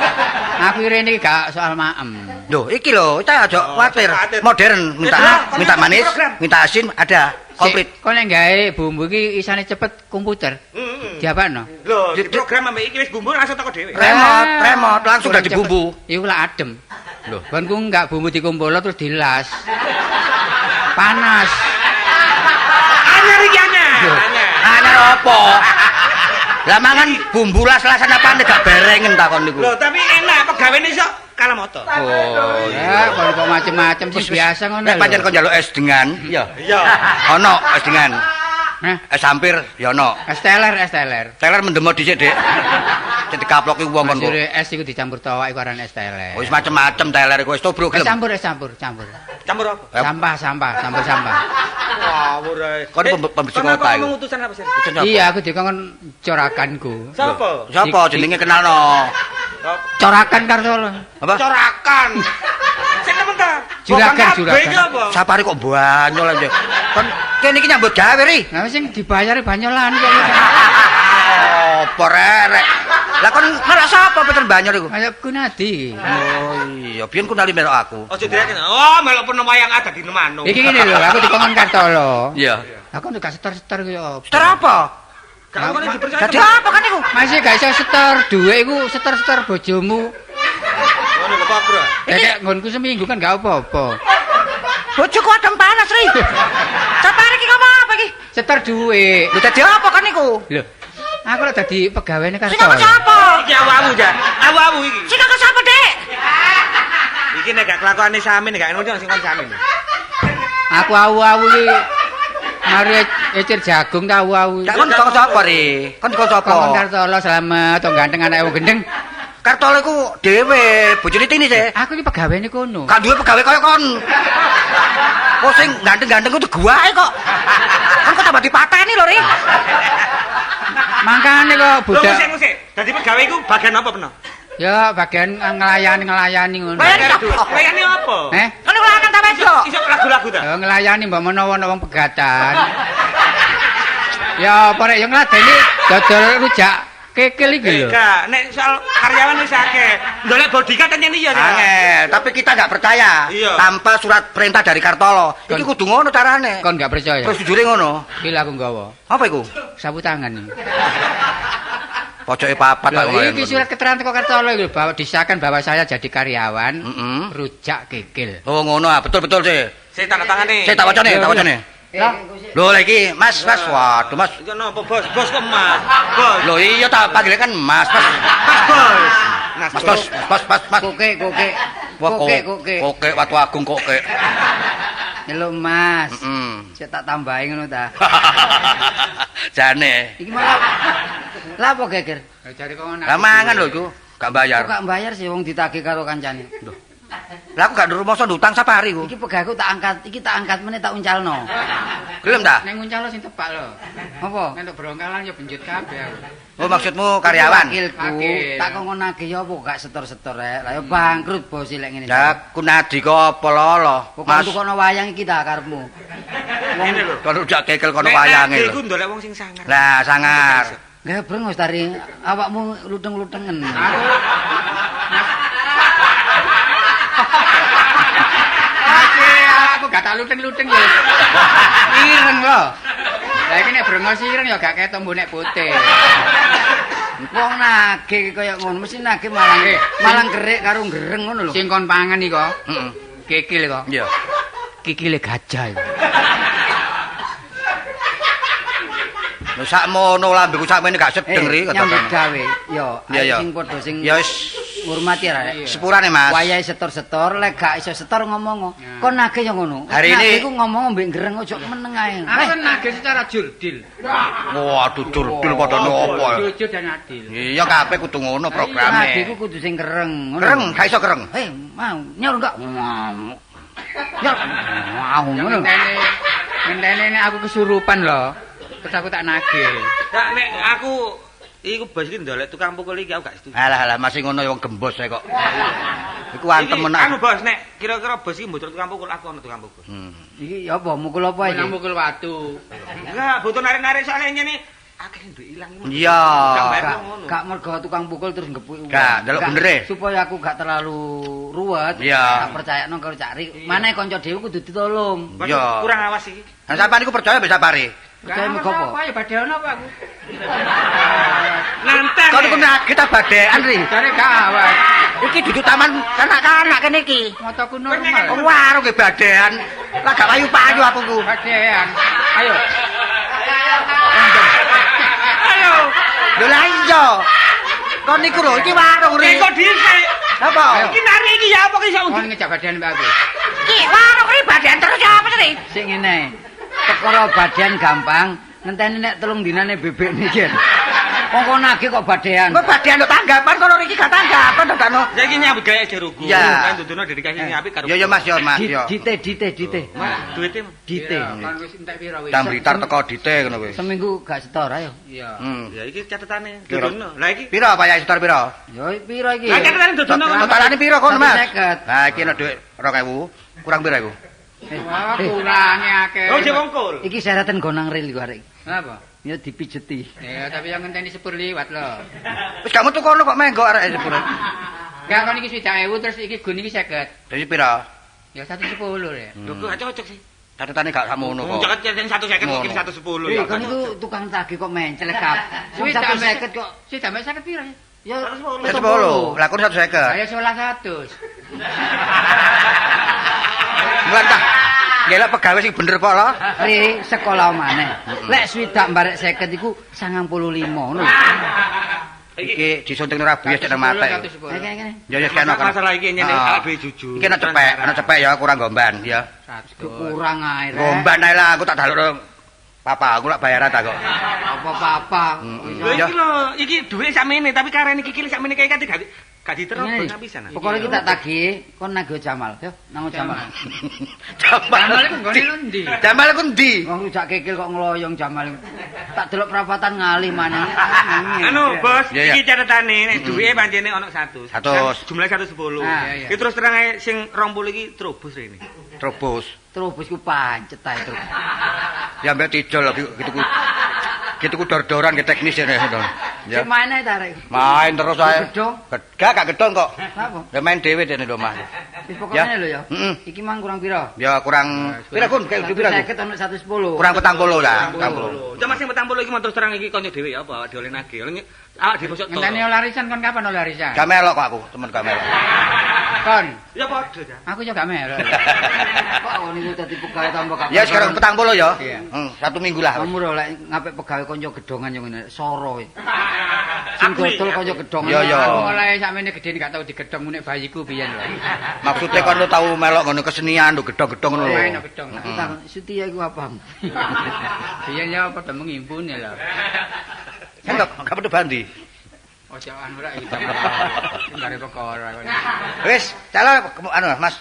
Aku rene iki gak soal maem. Lho, iki lho, cah aja kuwatir. Modern, minta manis, minta asin ada, komplit. Kon nek gawe bumbu iki isane cepet komputer. Heeh. Diapakno? Lho, di program ambek iki wis bumbu langsung teko dhewe. Remote, langsung dadi bumbu. Iku lak adem. Lho, konku enggak bumbu dikumpulno terus dilas. Panas. Anyar iki anyar. Anyar apa? Lah mangan bumbu las-lasan apane gak berengen ta kon niku. Lho, tapi enak pegawene iso kalah moto. Oh, iya. Kon kok macem-macem sih biasa ngono lho. Nek pancen kon njaluk es dengan, ya. Iya. Ono es dengan. Hah? Es hampir ya ono. Es teler, es teler. Teler mendemo dhisik, Dik. Cek dikaploki wong kon kok. Es iku dicampur tawak iku arane es teler. Wis macem-macem teler iku wis tobruk gelem. Campur, es campur, campur. Campur apa? Sampah, sampah, campur sampah. Ngawur ae. Kon pembersih kota iku. Ngomong utusan apa sih? Iya, aku dikon corakanku. Sapa? Sapa jenenge kenalno? Corakan Kartolo. Apa? Corakan. Sing nemen ta? Juragan, juragan. Sapare kok banyol aja. Kon kene iki nyambut gawe ri. Lah sing dibayar banyolan kok. Apa rek? Lah kon melok sapa Peter Banyol iku? Ayo Kunadi. Oh iya, biyen Kunadi melok aku. Ojo direken. Oh, melok peno wayang ada di Nemano. Iki ngene lho, aku dikongkon Kartolo. Iya. Aku gak setor-setor ku yo. Setor apa? Gak kon dipercaya. Dadi apa kan iku? Masih gak iso setor dhuwit iku setor-setor bojomu. Ngono lho, Pak Bro. Kayak nggonku seminggu kan gak apa-apa. Bojoku adem panas, Ri. Sapare iki ngomong apa iki? Setor dhuwit. Lho dadi apa kan iku? Lho. Aku lho dadi pegawene Kartolo. Sing aku sapa? Iki awu-awu, Ja. Awu-awu iki. Sing aku sapa, Dik? Iki nek gak kelakuane Samin gak ngono sing kon Samin. Aku awu-awu iki mari ecir jagung ta awu-awu. Gak kon dikon sapa, Ri? Kon dikon sapa? Kon Kartolo slamet to ganteng anake wong gendeng. Kartolo iku dhewe, bojone Tini sih. Aku iki pegawene kono. Gak duwe pegawe kaya kon. Kok sing ganteng-ganteng kudu guwae kok. Kon kok tambah dipateni lho, Ri. Mangkane kok budak. Lho ngusik-ngusik. Dadi pegawe iku bagian apa peno? Ya bagian nglayani-nglayani ngono. Nglayani apa? Eh? Kon iku lanang ta wedok? Iso lagu-lagu ta? Ya nglayani mbok menawa ana wong pegatan. Ya apa rek ya ngladeni dodol rujak Kikil iki lho. Gak, nek soal karyawan wis akeh. Ndolek bodyguard ancen iya. Angel, tapi kita gak percaya tanpa surat perintah dari Kartolo. Iki kudu ngono carane. Kon gak percaya? Prosedure ngono. Iki lho aku nggawa. Apa iku? Sapu tangan iki. Pojoke papat kok ngono. Iki surat keterangan teko Kartolo iki bahwa disahkan bahwa saya jadi karyawan rujak kikil. Oh ngono ah, betul-betul sih. Saya tanda tangane. Saya tak wacane, tak wacane. Lho lha iki Mas, Mas, waduh Mas. Iki napa Bos? Bos kok Mas? Bos. Lho iya tak panggil kan Mas, Mas. Mas Bos. Mas Bos, Mas, Mas, Mas. Koke, koke. Koke, koke. Koke Watu Agung koke. Nyeluk Mas. Sik tak tambahi ngono ta. Jane. Iki malah lha apa geger? Jare kok ngono. Lah mangan lho iku, gak bayar. Kok gak bayar sih wong ditagih karo kancane. Lho. Lah aku gak rumoso ndutang sapari ku. Iki pegaku tak angkat, iki tak angkat meneh tak uncalno. Gelem ta? Ning uncalno sing tepak lho. Apa? Nek brongkalan ya benjut kabeh aku. Oh maksudmu karyawan? Wakilku tak kongkon nagih ya apa gak setor-setor rek. Lah ya bangkrut bos lek ngene. Lah ku nadi kok apa lolo? Mas tukono wayang iki ta karepmu. Wong lho. Kon rujak kekel kono wayange lho. Iku ndolek wong sing sangar. Lah sangar. Gawe brengos tari awakmu luteng-lutengen. Aku gak tak luteng-luteng ya. Ireng lho. Lah iki nek brengos ireng ya gak ketok mbok nek putih. Wong nagih kaya ngono mesti nagih malang malang gerik karo gereng ngono lho. Sing kon pangan iki kok. Heeh. Kikil kok. Iya. Kikile gajah iki. Lho sakmono lambeku sakmene gak sedeng ri nyambut gawe. Yo, sing padha sing ya wis ngurmati rek. Sepurane Mas. Wayahe setor-setor lek gak iso setor ngomong. Kon nagih yo ngono. Nagih iku ngomong mbek gereng ojo meneng ae. Aku kan nagih secara jurdil. Waduh jurdil padha opo. Jujur dan adil. Iya kabeh kudu ngono programe. Nagih iku kudu sing kereng ngono. Kereng, gak iso kereng. Hei, mau nyor gak? Nyor. Mau ngono. Ngenteni nek aku kesurupan lho. Terus aku tak nagih. Gak nek aku iku bos iki ndolek tukang pukul iki aku gak setuju. Alah alah masih ngono wong gembos ae kok. Iku antem menak. Anu bos nek kira-kira bos iki mbutuh tukang pukul aku ono tukang pukul. Iki ya apa mukul apa iki? Mukul watu. Enggak, butuh narik-narik soalnya ngene akeh duit ilang. Iya. Gak mergo tukang pukul terus nggepuki wong. Gak, ndelok benere. Supaya aku gak terlalu ruwet, tak percayakno karo Cak Ri. Maneh kanca dhewe kudu ditolong. Iya. Kurang awas iki. Lah sampean iku percaya mbek Sapari? Percaya mergo apa? Ya badean apa aku? Nantang. Kon iku nagih ta badean ri. Jare gak awas. Iki duduk taman kanak-kanak kene iki. Motoku normal. Wong warung ge badean. Lah gak payu-payu aku ku. Badean. Ayo. Ayo. Lho lah iya. Kon niku lho iki warung ri. Kok dhisik. Apa? Iki nari iki ya apa ki iso kon ngejak badean mbak aku. Iki warung ri badean terus ya apa sih? Sing ngene. Perkara badean gampang, ngenteni nek 3 dinane bebek niki. Wong kono nagih kok badean. Kok badean kok tanggapan kono iki gak tanggapan to Dano. Saiki nyambut gawe jeruku. Kan dudono dedikasi sing apik karo. Ya ya Mas ya Mas ya. Dite dite dite. Mas duwite dite. Kon wis entek pira wis. Dam Blitar teko dite ngono kuwi. Seminggu gak setor ayo. Iya. Ya iki catetane dudono. Lah iki pira Pak Yai setor pira? Ya pira iki? Lah catetane dudono. Totalane pira kono Mas? Lah iki ana dhuwit 2000. Kurang pira iku? Wah, kurange akeh. Oh, jek wongkul. Iki syaratan gonang ril iku arek. Kenapa? Ya dipijeti. Ya, tapi yang ngenteni sepur liwat lho. Wis gak metu kono kok menggok arek sepur. Enggak kon iki 60.000 terus iki gun iki 50. Dadi pira? Ya 110 ya. Lho kok gak cocok sih. Catetane gak sakmono kok. Cocok 150 mungkin 110 ya. Kon iku tukang tagih kok mencelek kabeh. 150 kok. 50 pira ya? Ya 110. Lah kon 150. Ayo 1100. Mulane ta. Ngelak pegawe sing bener kok lho. Ri sekolah maneh. Lek swidak mbarek 50 iku 95 ngono. Iki disunting ora bias cek nang mate. Kene. Ya ya kene. Masalah iki nyene awake dhewe jujur. Iki ana cepek, ana cepek ya kurang gomban ya. Kurang ae rek. Gomban ae lah aku tak daluk papa, aku lak bayaran ta kok. Apa-apa. Lho iki lho, iki dhuwit sakmene tapi karene iki sakmene kae gak gak diterobos pisan. Pokoke iki tak tagih, kon nagih Jamal. Yo, nang Jamal. Jamal iku nggone endi? Jamal iku endi? Wong rujak kikil kok ngloyong Jamal. Tak delok perapatan ngalih maneh. Anu, Bos, iki catetane nek duwike pancene ana 100. 100. Jumlah 110. Iki terus terang ae sing 20 iki trobos rene. Trobos. Trobos ku pancet ae, Truk. Ya mbek tijol lho gitu ku. Gitu ku dor-doran ke teknis ya. Ya. Sing main ae ta rek. Main terus ae. Gedong. Gak gedong kok. Apa? Ya main dhewe dene lho, Mas. Wis pokoknya lho ya. Heeh. Iki mang kurang pira? Ya kurang pira Kun? Kayak pira? Kun? 50 ono 110. Kurang 40 lah, 40. Cuma sing 40 iki terus terang iki kanca dhewe ya apa awak dhewe oleh nagih. Oleh awak dhewe bosok Ngenteni oleh arisan kon kapan oleh arisan? Gak melok kok aku, temen gak melok. Kon. Ya padha ta. Aku yo gak melok. Kok ngono iku dadi pegawai tambah gak. Ya sekarang 40 ya. Iya. Satu minggu lah. Kamu lho lek ngapik pegawai kanca gedongan yo ngene, soro. Sing dodol kanca gedongan. Iya, iya. Aku oleh sakmene gedhe gak tau digedhong munek bayiku biyen lho. Maksudnya kon lu tau melok ngono kesenian lho gedhong-gedhong ngono lho. Main no gedhong. Aku takon, Sutia iku apa? Biyen ya padha mengimpune lho. Kan gak perlu bandi. Ojo anu rek iki. Gare perkara kok. Wis, calon anu Mas.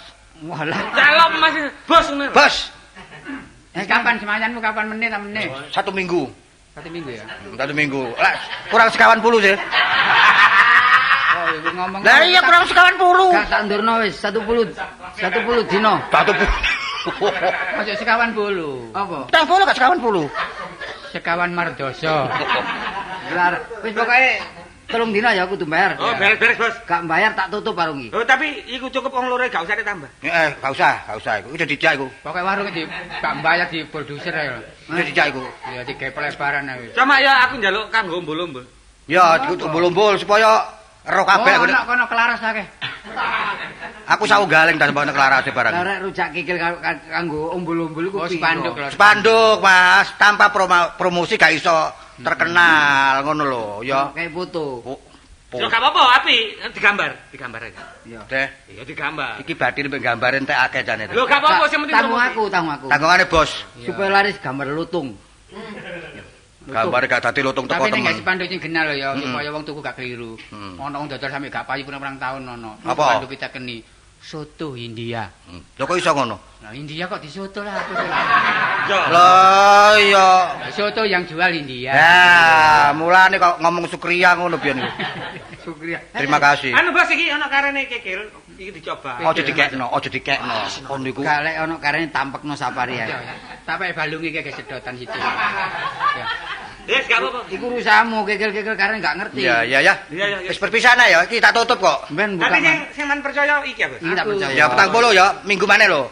Walah. Calon Mas bos ngono. Bos, Kapan semayanmu kapan menit ta menit? 1 minggu. 1 minggu ya. 1 minggu. Lah kurang sekawan puluh sih. Oh, iku ngomong. Lah iya kurang sekawan puluh. Gak tak ndurno wis 10 10 dino. 10. Ojo sekawan puluh. Apa? 40 gak sekawan puluh. Sekawan mardoso. Gelar. Wis pokoke 3 dino ya kudu bayar. Oh, beres-beres, Bos. Gak bayar tak tutup warung iki. Oh, tapi iku cukup wong loro gak usah ditambah. Gak usah iku. Iku dijak iku. Pokoke warung iki gak bayar di produser ya. Iku dijak iku. Ya digawe pelebaran ae. Cuma ya aku njaluk kanggo umbul-umbul. Ya, umbul-umbul supaya ero kabeh Oh, ono kono kelaras akeh. Aku sau galeng dan mbok kelarase barang. Lah rek rujak kikil kanggo umbul-umbul iku Oh, spanduk lho. Spanduk, Mas, tanpa promosi gak iso terkenal ngono lho, ya. Kayak foto. Ya gak apa-apa, api digambar, digambar aja. Iya. Deh, Iya digambar. iki batin mbek gambare entek akeh jane. Lho gak apa-apa sing penting Tanggung aku, tanggung aku. Tanggungane, Bos. Supaya laris gambar lutung. Gambare gak dadi lutung teko Tapi nek temen. spanduk sing genah lho ya, supaya wong tuku gak keliru. Ono wong dodol sampe gak payu pirang tahun ono. Spanduk ditekeni soto India. Lho kok iso ngono? Lah India kok disoto lah aku salah. Lah iya. Soto yang jual India. Ya, mulane kok ngomong Sukriya ngono biyen iku. Sukriya. Terima kasih. Anu Bos iki ono karene kikil, iki dicoba. Aja dikekno, aja dikekno. Kon niku. Gak lek ono karene tampekno safari ae. Sampai balung iki sedotan situ. Ya. Wis gak apa-apa. Iku urusanmu kikil-kikil karene gak ngerti. Iya, iya ya. Iya, iya. Wis perpisahan ya, iki tak tutup kok. Ben buka. Tapi sing man percaya iki ya, Bos. Iki tak percaya. Ya 40 ya, minggu maneh lho.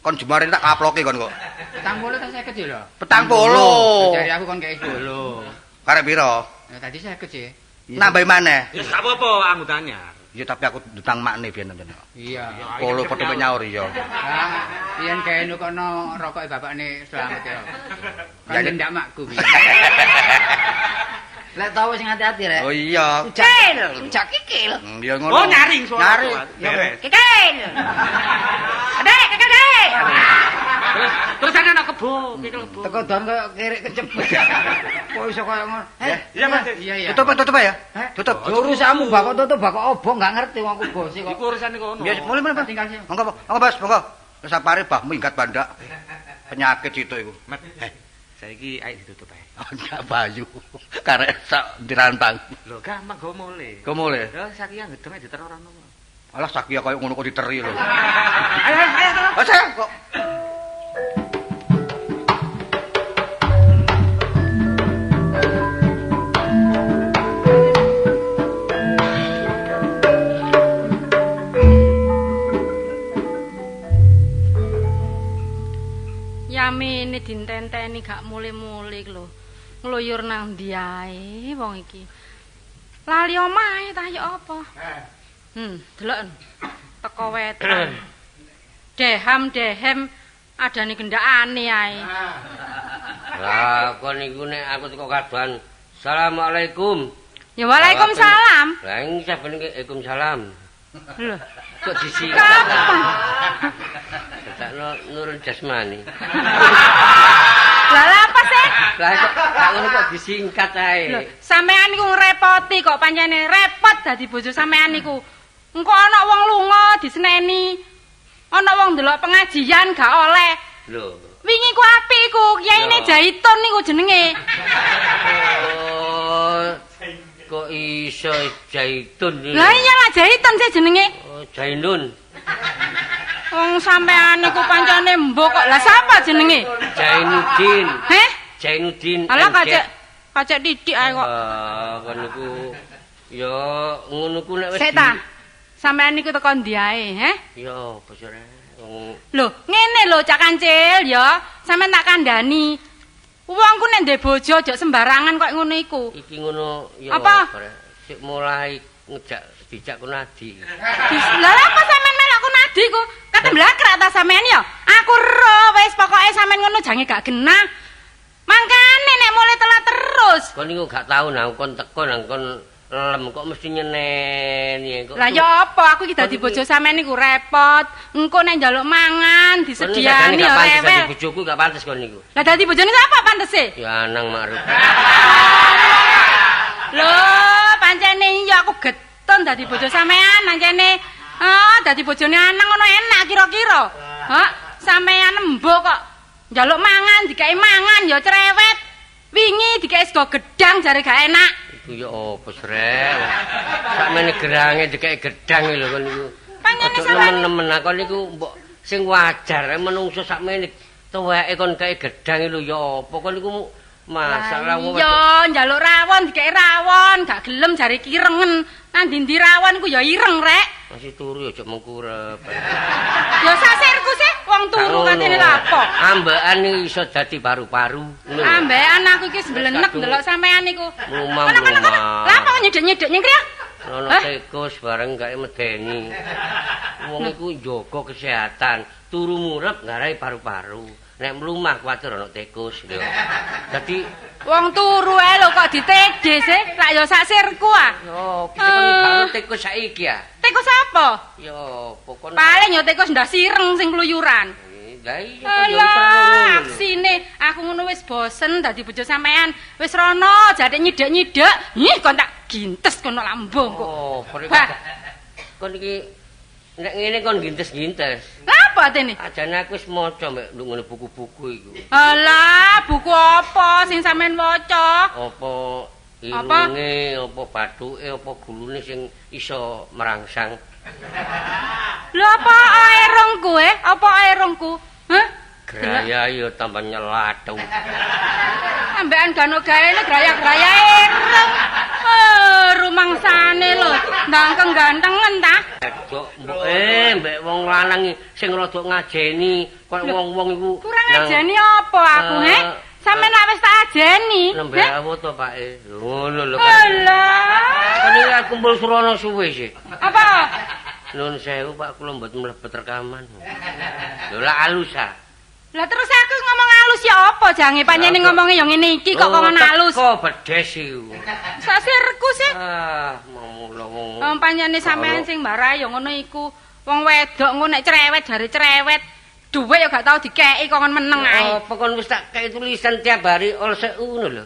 Kon jemare tak kaploke kon kok. 40 ta 50 lho. 40. Jare aku kon kei 10. Karek piro? Ya tadi 50 sih. Nambahi maneh. Ya gak apa-apa anggotanya. Ya tapi aku ndutang makne biyen nonton. Iya. Polo padha nyaur ya. Ah, yen gawe nukono rokoke bapakne Slamet ya. Kan ndak makku piye. Lek tau sing hati-hati rek. Oh iya. Rujak kikil. Ya ngono. Oh nyaring suara. Nyaring. Beres. Kikil. Adek, kikil, adek. Terus ana anak kebo, kikil kebo. Teko don koyo kerek kecepet. Kok iso koyo ngono? Iya Mas. Iya iya. Tutup tutup ya. Tutup. Urusanmu bakok tutup bakok obong gak ngerti wong aku bose kok. Iku urusane kono. Ya mulai mulai. Tinggal sih. Monggo, monggo Bos, monggo. Terus sapare bah minggat bandak. Penyakit itu iku. Saiki ayo ditutup ae. Enggak bayu. Karek sak dirantang. Lho gampang go mule. Go mule. Ya saiki yang gedenge diterorono. Alah sakia koyo ngono kok diteri lho. Ayo ayo ayo. Oh, saya kok. Yamene dintenteni gak mule-mule lho. Ngluyur nang ndi ae wong iki. Lali omahe ta ya apa? Deloken. Teko wetan. Deham-dehem adane gendakane ae. Lah kon niku nek aku teko kadoan. Assalamualaikum. Ya waalaikumsalam. Lah ing saben Waalaikumsalam. Lho, Kok disikat? kapan? Dadakno nurun jasmani. Lah lah apa sih? Lah kok gak ngono kok disingkat ae. Lho, sampean niku ngrepoti kok pancene repot dadi bojo sampean niku. Engko ana wong lunga diseneni. Ana wong ndelok pengajian gak oleh. Lho. Wingi ku apik iku, kiyaine Jaitun niku jenenge. Oh. Kok iso Jaitun? Lah iya lah Jaitun sih jenenge. Oh, Jainun. Wong sampean niku pancene mbok kok. Lah sapa jenenge? Jainuddin. Heh? Jainuddin. Alah Kacek titik ae kok. Ah, kon niku ya ngono ku nek wis. Sik ta. Sampeyan niku teko ndi ae, he? Ya apa sih rek? Wong Lho, ngene lho Cak Kancil ya, sampeyan tak kandhani. Wong ku nek ndek bojo aja sembarangan kok ngono iku. Iki ngono ya Apa? rek. Sik mulai ngejak dijak Kunadi. Lah apa sampean melok Kunadi ku? Kate mblakrak ta sampean ya? Aku ero wis pokoke sampean ngono jange gak genah. Mangkane nek mulai telat terus. Kon niku gak tau nang kon teko nang kon lem kok mesti nyeneni kok. Lah ya apa aku iki dadi bojo sampean niku repot. Engko nek njaluk mangan disediani ya rewel. Dadi bojoku gak pantes kon niku. Lah dadi bojone sapa pantese? Ya Anang Ma'ruf. Lho, pancene ya aku getun dadi bojo sampean pancene. Ah, dadi bojone Anang ngono enak kira-kira. Hah, sampean embo kok njaluk mangan dikeki mangan ya cerewet. Wingi dikeki sego gedang jare gak enak. Iku ya apa srek. Sakmene gerange dikeki gedang lho kon niku. Pancene sampean nemen-nemen kon niku mbok sing wajar menungso sakmene tuweke kon kei gedang lho ya apa kon niku masalah wong. Iya, njaluk rawon dikeki rawon, gak gelem jare kirengen. Nang ndi-ndi rawon ku ya ireng rek. Masih turu ya aja mengkurep. Ya sasirku sih wong turu katene lha apa? Ambekan iki iso dadi paru-paru. Ambekan aku iki semblenek ndelok sampean niku. Mlumah-mlumah. Lah apa nyedek-nyedek nyengkri ya? Ono tikus bareng gak medeni. Wong iku njaga kesehatan, turu murep nggarai paru-paru. Nek mlumah kuwatir ono tikus lho. Dadi wong turu ae lho kok ditede sih. Lak ya sak sirku ah. Yo, bisa kon karo tikus saiki ya. Tikus apa? Yo, pokoknya paling yo tikus ndas ireng sing kluyuran. Lah iya kok yo aksine aku ngono wis bosen dadi bojo sampean. Wis rono jate nyidek-nyidek. Ih, kon tak gintes kono lambung kok. Oh, kon iki nek ngene kon gintes-gintes. Lah apa atene? Ajane aku wis maca mek ngono buku-buku iku. Alah, buku apa sing sampean waca? Apa irunge, apa bathuke, apa gulune sing iso merangsang. Lho apa aerongku Apa aerongku? Hah? Graya ya tambah nyelatu. Ambekan gano gaene graya-graya ireng. Rumangsane lho, ndangkeng gantengen ta? Mbok mbek wong lanang sing rada ngajeni, koyo wong-wong iku. Kurang ngajeni apa aku, he? Sampeyan lak wis tak ajeni. Nembe awut to, Pak. Ngono lho. Alah. Kan iki aku kumpul surana suwe sih. Apa? Nun sewu, Pak, kula mboten mlebet rekaman. Lho lak alus ah. Lah terus aku ngomong alus ya apa jange panjenengan ngomongnya ya ngene iki kok ngomong alus. Kok bedes iku. Sasirku sih. Ah, mau wong. Wong panjenengan sampean sing mbarai ya ngono iku. Wong wedok ngono nek cerewet jare cerewet. Dhuwit ya gak tau dikeki kok kon meneng ae. Apa kon wis tak kei tulisan tiap hari olseu ngono lho.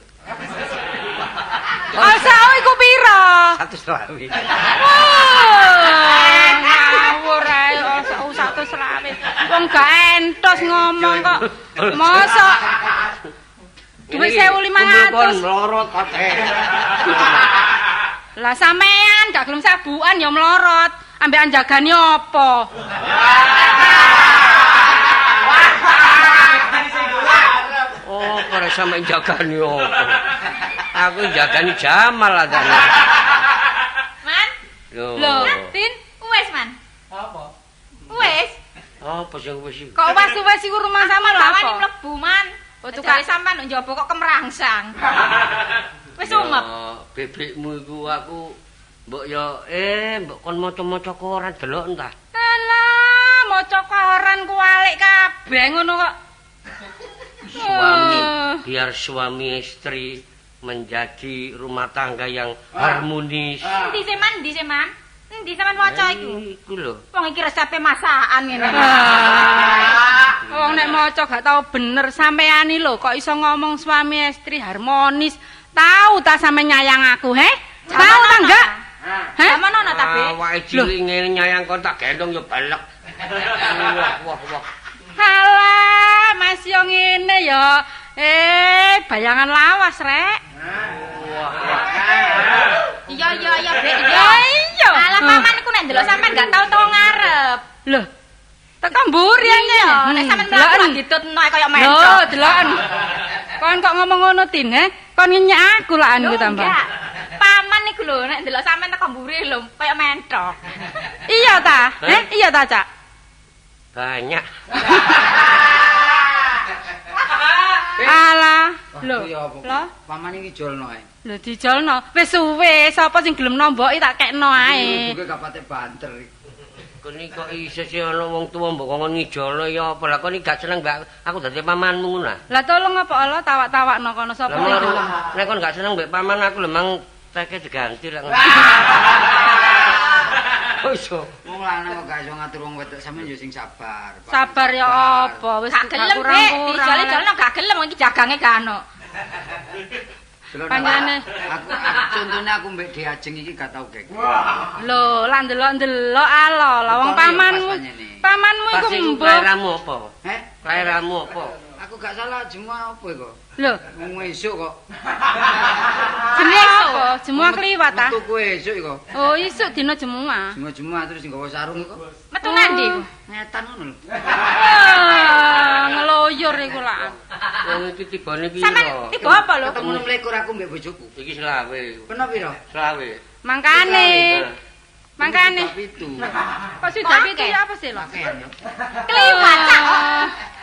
Olseu iku pira? 120. Wah, ngawur ae olseu 120. Wong gak entos ngomong kok. Mosok dhuwit 1.500. Kon mlorot ate. Lah sampean gak gelem sabukan ya mlorot. Ambekan jagani apa? Oh, ora sampe jagani apa. Aku jagani Jamal adane. Man. Lho. Tin, wes man. Apa? Wes. Apa sing wis iki? Kok wes-wes iku rumah sama lho apa? Wani mlebu man. Oh, Jare sampean nduk njaba kok kemrangsang. Wis umep. Bebekmu iku aku mbok ya mbok kon maca-maca koran delok entah. Alah, maca koran kuwalik kabeh ngono kok. Suami, biar suami istri menjadi rumah tangga yang harmonis. Endi sih man, endi sih man? Endi sampean waca iku? Iku lho. Wong iki resepe masakan ngene. Wong nek maca gak tau bener sampean iki lho kok iso ngomong suami istri harmonis. Tahu ta sampe nyayang aku, he? Tahu ta enggak? Heh? Zaman ono ta, Bek? Awake cilik ngene nyayang kon tak gendong ya balek. Wah, wah, wah. Halah, Mas yo ngene ya. Bayangan lawas, rek. Wah, wah. Iya, iya, iya, Bek. Iya. Iya. Alah paman iku nek ndelok sampean gak tau-tau ngarep. Lho. Teko mburi ngene. Nek sampean mlaku ditutno kaya mencok. Lho, deloken. Kon kok ngomong ngono, Tin, he? Kon ngenyek aku lak anu tambah. Enggak. Paman iku lho nek ndelok sampean teko mburi lho kaya mentok. Iya ta? Heh? Iya ta, Cak? Banyak. Alah, lho. Lho, paman iki jolno ae. Lho dijolno. Wis suwe, sapa sing gelem nomboki tak kekno ae. Ibuke gak patek banter iki. Kon iki kok iso sih ana wong tuwa mbok kongkon ngijolno ya apa? Lah kon iki gak seneng mbak aku dadi pamanmu ngono lah. Lah tolong apa Allah tawak-tawakno kono sapa sing gelem. Nek kon gak seneng mbek paman aku lho mang teke diganti lek ngono. Kok iso? Wong lanang kok gak iso ngatur wong wedok sampeyan yo sing sabar. Sabar ya apa wis Gak gelem, Bek. Dijol-dijolno gak gelem wong iki jagange gak ono. Panjenengane aku contone aku mbek Diajeng iki gak tau geger. Lho, lah ndelok-ndelok alo, lah wong pamanmu. Pamanmu iku mbuh. Klairamu apa? Heh? Klairamu apa? Aku gak salah jemua apa iku? Lho, wong esuk kok. Jemua apa? Jemua kliwat ta? Metu kowe esuk iku. Oh, isuk dina jemua. Jemua-jemua terus nggawa sarung iku. Metu nandi iku? Ngetan ngono lho. Ngeloyor iku lak. Wong iki tibane piro? Sampeyan tiba apa lho? Ketemu 26 aku mbek bojoku. Iki selawe. Peno piro? Selawe. Mangkane. Mangkane. Kok Kok sudah pitu ya apa sih lho? Kliwat, Cak.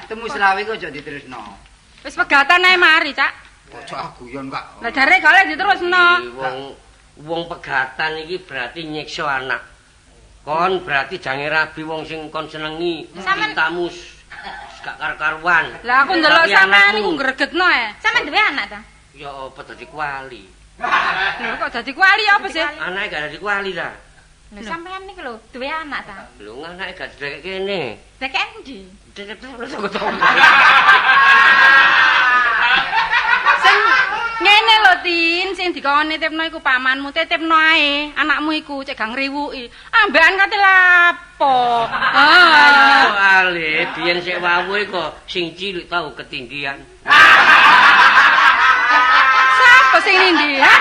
Ketemu selawe kok aja diterusno. Wis pegatan ae mari, Cak. Ojo ah guyon, Kak. Lah jare gak oleh diterusno. Wong wong pegatan iki berarti nyiksa anak. Kon berarti jange rabi wong sing kon senengi, cintamu gak karo-karuan. Lah aku ndelok sampean niku ngregetno ae. Sampeyan duwe anak ta? Ya apa dadi kuali? Lho kok dadi kuali apa sih? Anake gak dadi kuali ta. Lho sampean niku lho duwe anak ta? Lho anake gak didekek kene. Dekek endi? Didekek. Sing ngene lho Tin, sing dikon nitipno iku pamanmu, titipno ae anakmu iku cek gak ngriwuki. Ambekan kate lapo. Ah, soale biyen sik wawuh kok sing cilik tau ketinggian. Sapa sing nindi, ha?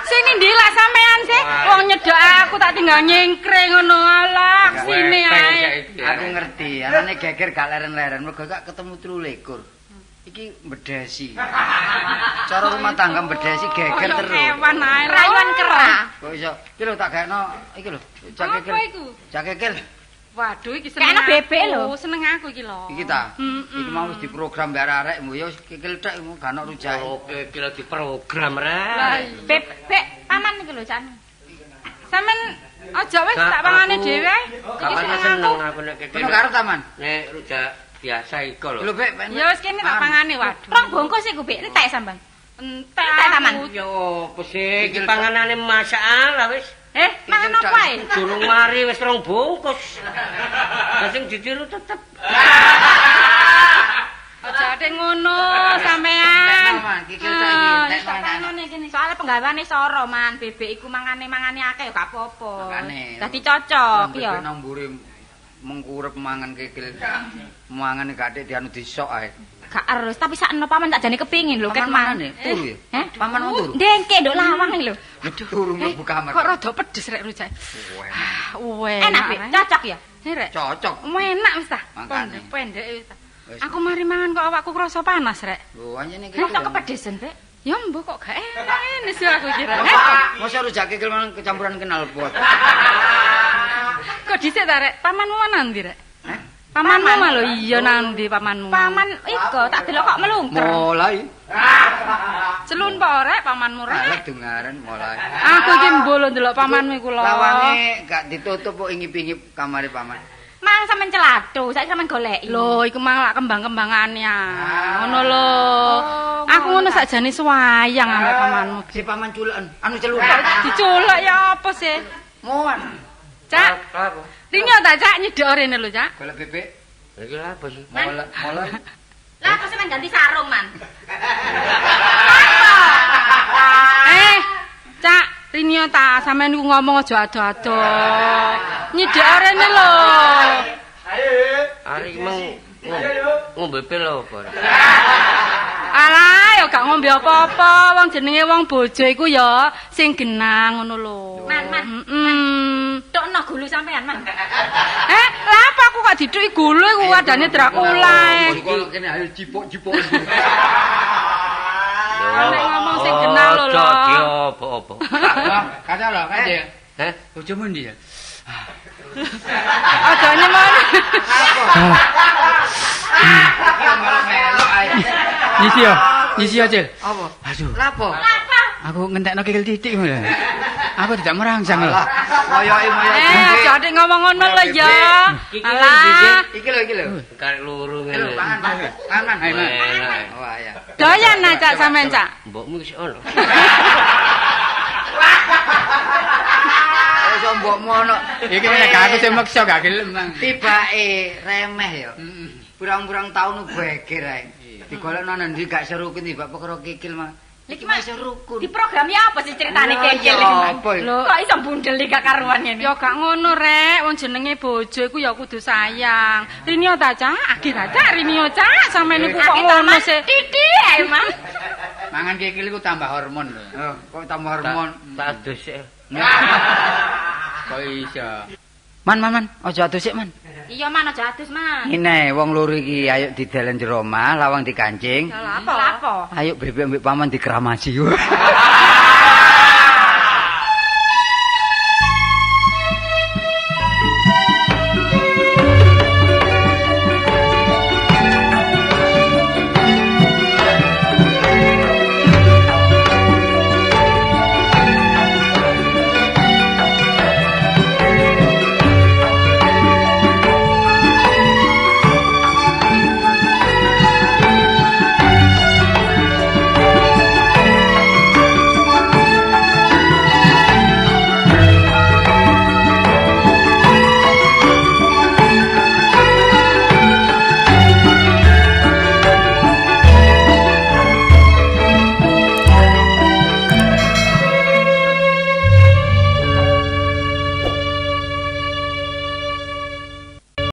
Sing nindi lak sampean sih? Wong nyedhok aku tak tinggal nyengkre ngono alah sine ae. Aku ngerti, anane geger gak leren-leren mergo gak ketemu 23. Iki bedesi. Cara rumah tangga bedesi geger terus. Kewan ae, rayuan kera. Kok iso? Iki lho tak gaekno iki lho, cak kekel. Apa iku? Cak kekel. Waduh iki seneng. Kayaknya bebek lho. Seneng aku iki lho. Iki ta. Iki mau wis diprogram mbek arek-arek ya wis kekel tok gak ono rujake. Oke, iki lho diprogram rek. Bebek paman iki lho, Cak. Sampeyan aja wis tak pangane dhewe ae. Iki seneng aku nek kekel. Kono karo taman. Nek rujak biasa iku lho. Lho, Bek. Ya wis kene tak pangane waduh. Rong bungkus iku, Bek. Entek sampean. Entek taman. Ya opo sih iki panganane masalah wis. Mangan apa ae? Durung mari wis rong bungkus. Lah sing ditiru tetep. Aja ate ngono sampean. Entek kene. Soale penggaweane soro, Man. Bebek iku mangane-mangane akeh ya gak apa-apa. Dadi cocok ya. Bebek nang mburi mengkurep mangan kikil. Mangan gak atik dianu disok ae. Gak erus, tapi sakno paman tak jane kepingin lho ket mang. Turu ya? Heh? Paman mau turu? Ndengke nduk lawang iki lho. Aduh, turu mlebu kamar. Kok rada pedes rek rujake. Enak, Bek. Cocok ya? Rek. Cocok. Enak wis ta. Pendek wis ta. Aku mari mangan kok awakku krasa panas rek. Lho, anjene iki. Kok kepedesen, Bek? Ya mbok kok gak enak ngene sih aku kira. Mosok rujak kikil mangan kecampuran knalpot. Kok dhisik ta rek? Pamanmu nang ndi rek? Heh? Pamanmu mah lho iya nang ndi pamanmu? Paman iko tak delok kok melungker. Mulai. Celun pa rek pamanmu rek? Alah dungaren mulai. Aku iki mbolo ndelok pamanmu iku lho. Lawange gak ditutup kok ingip-ingip kamare paman. Mang sampean celatu, saiki sampean goleki. Lho, iku mang lak kembang-kembangane ah. Ngono lho. Aku ngono sakjane swayang ambek pamanmu. Si paman culeken, anu celuk. Diculek ya apa sih? Moan. Cak. Rinyo ta, Cak, nyedhok rene lho, Cak. Golek bebek. Iki lha apa sih? Molek. Lah kok sampean ganti sarung, Man. Cak, Rinyo ta, sampean niku ngomong aja ado-ado. Nyedhok rene lho. Arek meng ngombe pil apa? Alah, ya gak ngombe apa-apa. Wong jenenge wong bojo iku ya sing genang ngono lho. Man, man. Tokno gulu sampean, Man. Lah apa aku kok didhuki gulu iku wadane Dracula. Kok kene ayo cipok-cipok. Nek ngomong sing genah lho lho. Ojo diopo-opo. Kata lho, Kancil. Heh? Bojomu ndi ya? Aja nyemon. Melok ae. Ngisi yo. Ngisi yo, Cil. Apa? Aduh. Lapo? Aku ngentekno kikil titik ngono. Aku tidak merangsang lho. Moyoke moyoke. Eh, aja adik ngomong ngono lho ya. Alah. Iki lho, iki lho. Karek loro Iki lho, ngene. pangan, pangan. Pangan. Ayo, Man. Enak. Wah, ya. Doyan nah Cak sampean Cak. Mbokmu wis ono. Wis mbokmu ono. Iki nek gak aku sing meksa gak gelem, Mang. Tibake remeh ya. Heeh. Pirang-pirang taun geger ae. Digolekno nang ndi gak serukun tibak perkara kikil mah. Lha iki Mas serukun. Di programi apa sih ceritane kikil Iya, iki, Mas? apa ya? Lho, Kok iso bundel gak karuan ngene? Ya gak ngono rek, wong jenenge bojo iku ya kudu sayang. Rinio ta Cak, agi ta Cak, Rinio Cak, sampean iku kok Aki ta, ngono Mas? sih. Titik ae, Mas. Mangan kikil iku tambah hormon lho. Oh, kok tambah hormon. Tak adus sik. Kok iso. Man, man, man, aja adus sik, Man. Iya, Man, aja adus, Man. Ngene, wong loro iki ayo didelen jero omah, lawang dikancing. Lah apa? Lapo? Ayo bebek mbek paman dikeramasi.